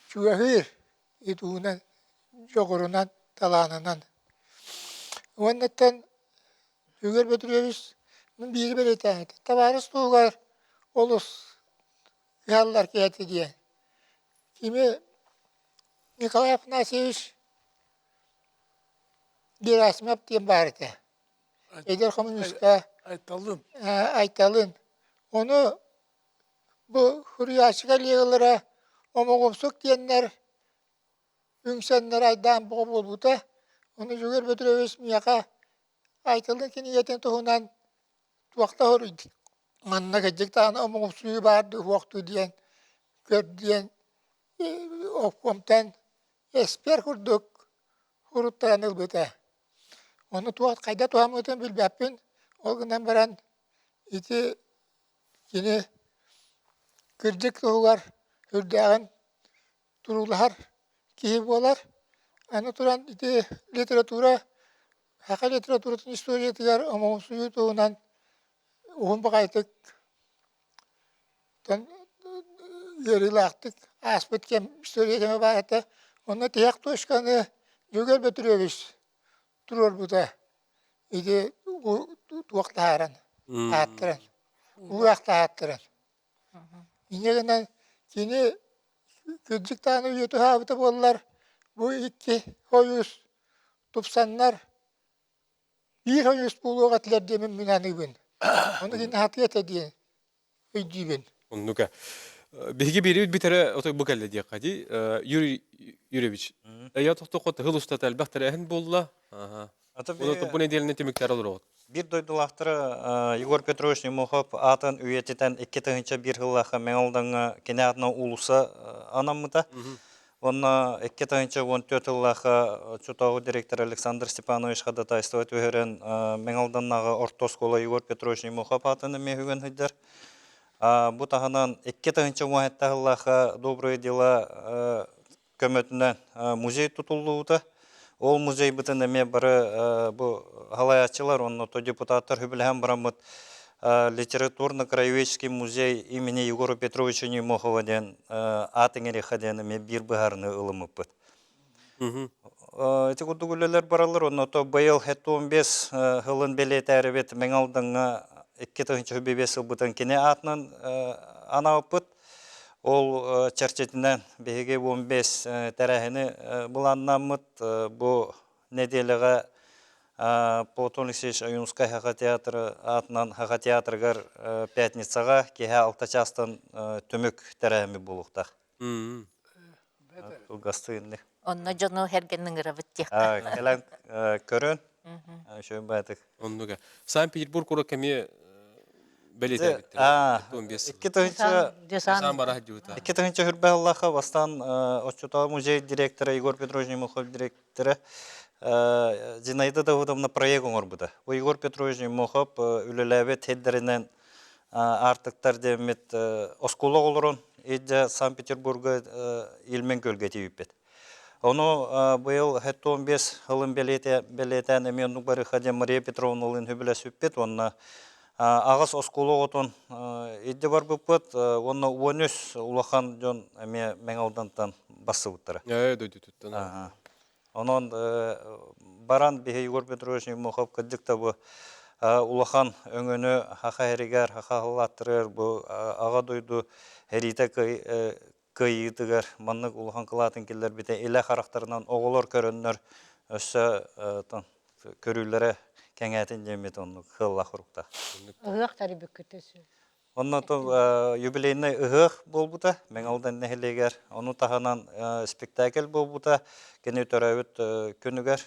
чугаһыыр итуунан, дьоҕурунан, талаанынан. Уоннаттан Үгэр Бөтүрүөбүс мин биири бэлиэтээн этэ. Табаарыс туһугар олус кыһаллар киһи этэ диэн. Кими Николай Афанасьевич Герасимов диэн баар этэ. Эдэр коммуниска Айталын. Айталын. Ону бу суруйааччы коллегалара омоҕумсук диэннэр үҥсэннэр айдаан бөҕө буолбута. Ону Дьөгүөр Петрович миэхэ Айталын кинигэтин туһунан туох да суруйда. Манна кырдьык даҕаны омоҕумсуйуу баар дуу, суох дуу диэн. көр диэн обкомтан эспиэр курдук уруттаран ылбыта. Ону туох хайда туһаммытын билбэппин, ол гынан баран ити кини кырдьык туһугар үрдээҕин туруулаһар киһи буолар. Аны туран ити литература саха литературатын историятыгар омоҕумсуйуу туһунан уһун баҕайытык ыарыылаахтык ааспыт кэм история кэмэ баар этэ. Онно тиһэх точканы Дьөгүөр Бөтүрүөбүс туруорбута. Ити туох таһааран, ааттаран, уураах таһааттаран. Инньэ гынан кини кырдьык даҕаны үйэ туһаабыта буоллар, бу икки хойуус тупсаннар биир хойуус буолуох этилэр диэн мин аныыбын. Ону кини сатыа этэ диэн өйдүүбүн. Оннука. Биһиги биирибит бүтэрэ отой бу кэллэ диэххэ дии. Юрий Юрьевич, эйэ тохтоххо тыһыл устата элбэх тэрээһин буолла. Ата бу нэдиэлэни түмүктэр олороҕут. Биир дойдулаахтара Егор Петрович Немохов аатын үйэтитэн 2001 сыллаахха Мэҥэ Алдаҥҥа кини аатынан уулусса анаммыта. Уонна 2014 сыллаахха оччотооҕу директор Александр Степанович ходатайство түһэрэн Мэҥэ Алданнааҕы орто оскуола Егор Петрович Немохов аатын эмиэ үгэн сылдьар. Бу таһынан 2017 сыллаахха «Доброе дело» көмөтүнэн музей тутуллубута. Ол музейбытын эмиэ бары бу халайааччылар уонна то депутаттар хүбүлэһэн бараммыт литературно-краеведческий музей имени Егора Петровича Немохова диэн аат иҥэриэххэ диэн эмиэ биир быһаарыныы ылыммыппыт. Ити курдук үлэлэр бараллар, онно то быйыл 75 сылын бэлиэтээрибит Мэҥэ Алдаҥҥа 2005 сылбытын кини аатынан анаабыппыт. Ол чэрчитинэн биһиги 15 тэрээһини былааннааммыт бу нэдиэлэҕэ Платон Алексеевич Ойуунускай Саха театры аатынан Саха театрыгар пятницаҕа киэһэ алта чаастан түмүк тэрээһиммит буолуохтаах. Кылгастык Онно дьону эргэн ыҥырабыт диэххэ. Кэлэн көрөн, үчүгэй баатык. Оннуга. Санкт-Петербург курдук эмиэ бэлиэтээбиттэр. 2000 хүрбэ сыллаахха бастаан оччотооҕу музей директора Егор Петрович Немухов директора Зинаида Давыдовна проект оҥорбута. Бу Егор Петрович Немухов үлэлээбит сирдэринэн аартыктар диэммит оскуола оҕолорун илдьэ Санкт-Петербурга Ильмень күөлгэ тиийбиппит. Ону быйыл 75 сылын бэлиэтээн эмиэ оннук барыха диэн Мария Петровналыын сөбүлэспиппит уонна аҕыс оскуола оҕотун илдьэ барбыппыт уонна 13 улахан дьон эмиэ Мэҥэ Алдантан бассыбыттара. Дойдутуттан. Онон баран биһи Егор Петрович Немохов кырдьык да бу улахан өҥөнү саха эригэр, саха аһыллааттарыгар бу аҕа дойду сэриитэ кыайыытыгар маннык улахан кылаатын киллэрбитэ илэ харахтарынан оҕолор көрөннөр өссө көрүүлэрэ кэҥээтин диэммит оннук кыаллаах уруктаах. Ыһыах тэрийбиккит өссө. Онно юбилейнай ыһыах буолбута Мэҥэ Алдан нэһилиэгэр. Ону таһынан спектакль буолбута кини төрөөбүт күнүгэр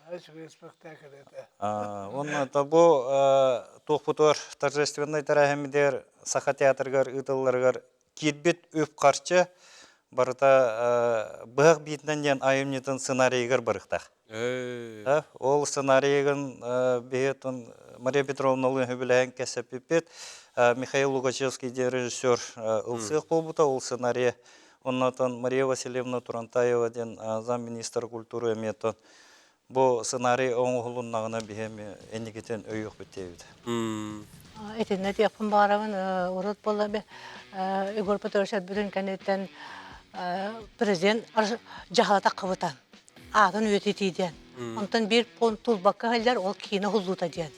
Үчүгэй спектакль этэ. Уонна бу туохпутугар торжественнай тэрээһиммитигэр Саха театрыгар ыытылларыгар киирбит үп-харчы барыта быһах биитинэн диэн айымньытын сценарийыгар барыахтаах. Ол сценарийыгын биһиэтин Мария Петровналыын сөбүлэһэн кэпсэппиппит. Михаил Лугачевский диэн режиссер ылсыах буолбута ол сценарийы. Оннотон Мария Васильевна Турантаева диэн замминистр культуры эмиэ бу сценарий оҥоһулуннаҕына биһи эмиэ инникитин өйүөхпүт диэбит. Итиннэ диэхпин баҕарабын урут буолла Егор Петрович өлбүтүн кэнниттэн президент дьаһала таххыбыта аатын үйэтитии диэн. Онтон биир пуон тулбакка сылдьар ол киинэ уһуллуута диэн.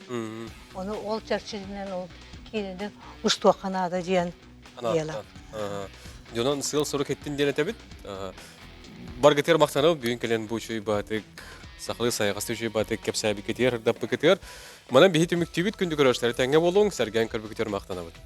Ону ол чэрчитинэн ол киинэни устуохха наада диэн диэла. Дьонон сыал-сорук эттин диэн этэбит. Баргытыгар махтанабыт бүгүн кэлэн бу үчүгэй баатык сахалыы сайаҕастыы үчүгэй баатык кэпсээбиккитигэр, ырдаппыккытыгар. Манан биһи түмүктүүбүт күндү көрөөччүлэр тэҥҥэ буолуҥ, сэргээн көрбүкүтүгэр махтанабыт.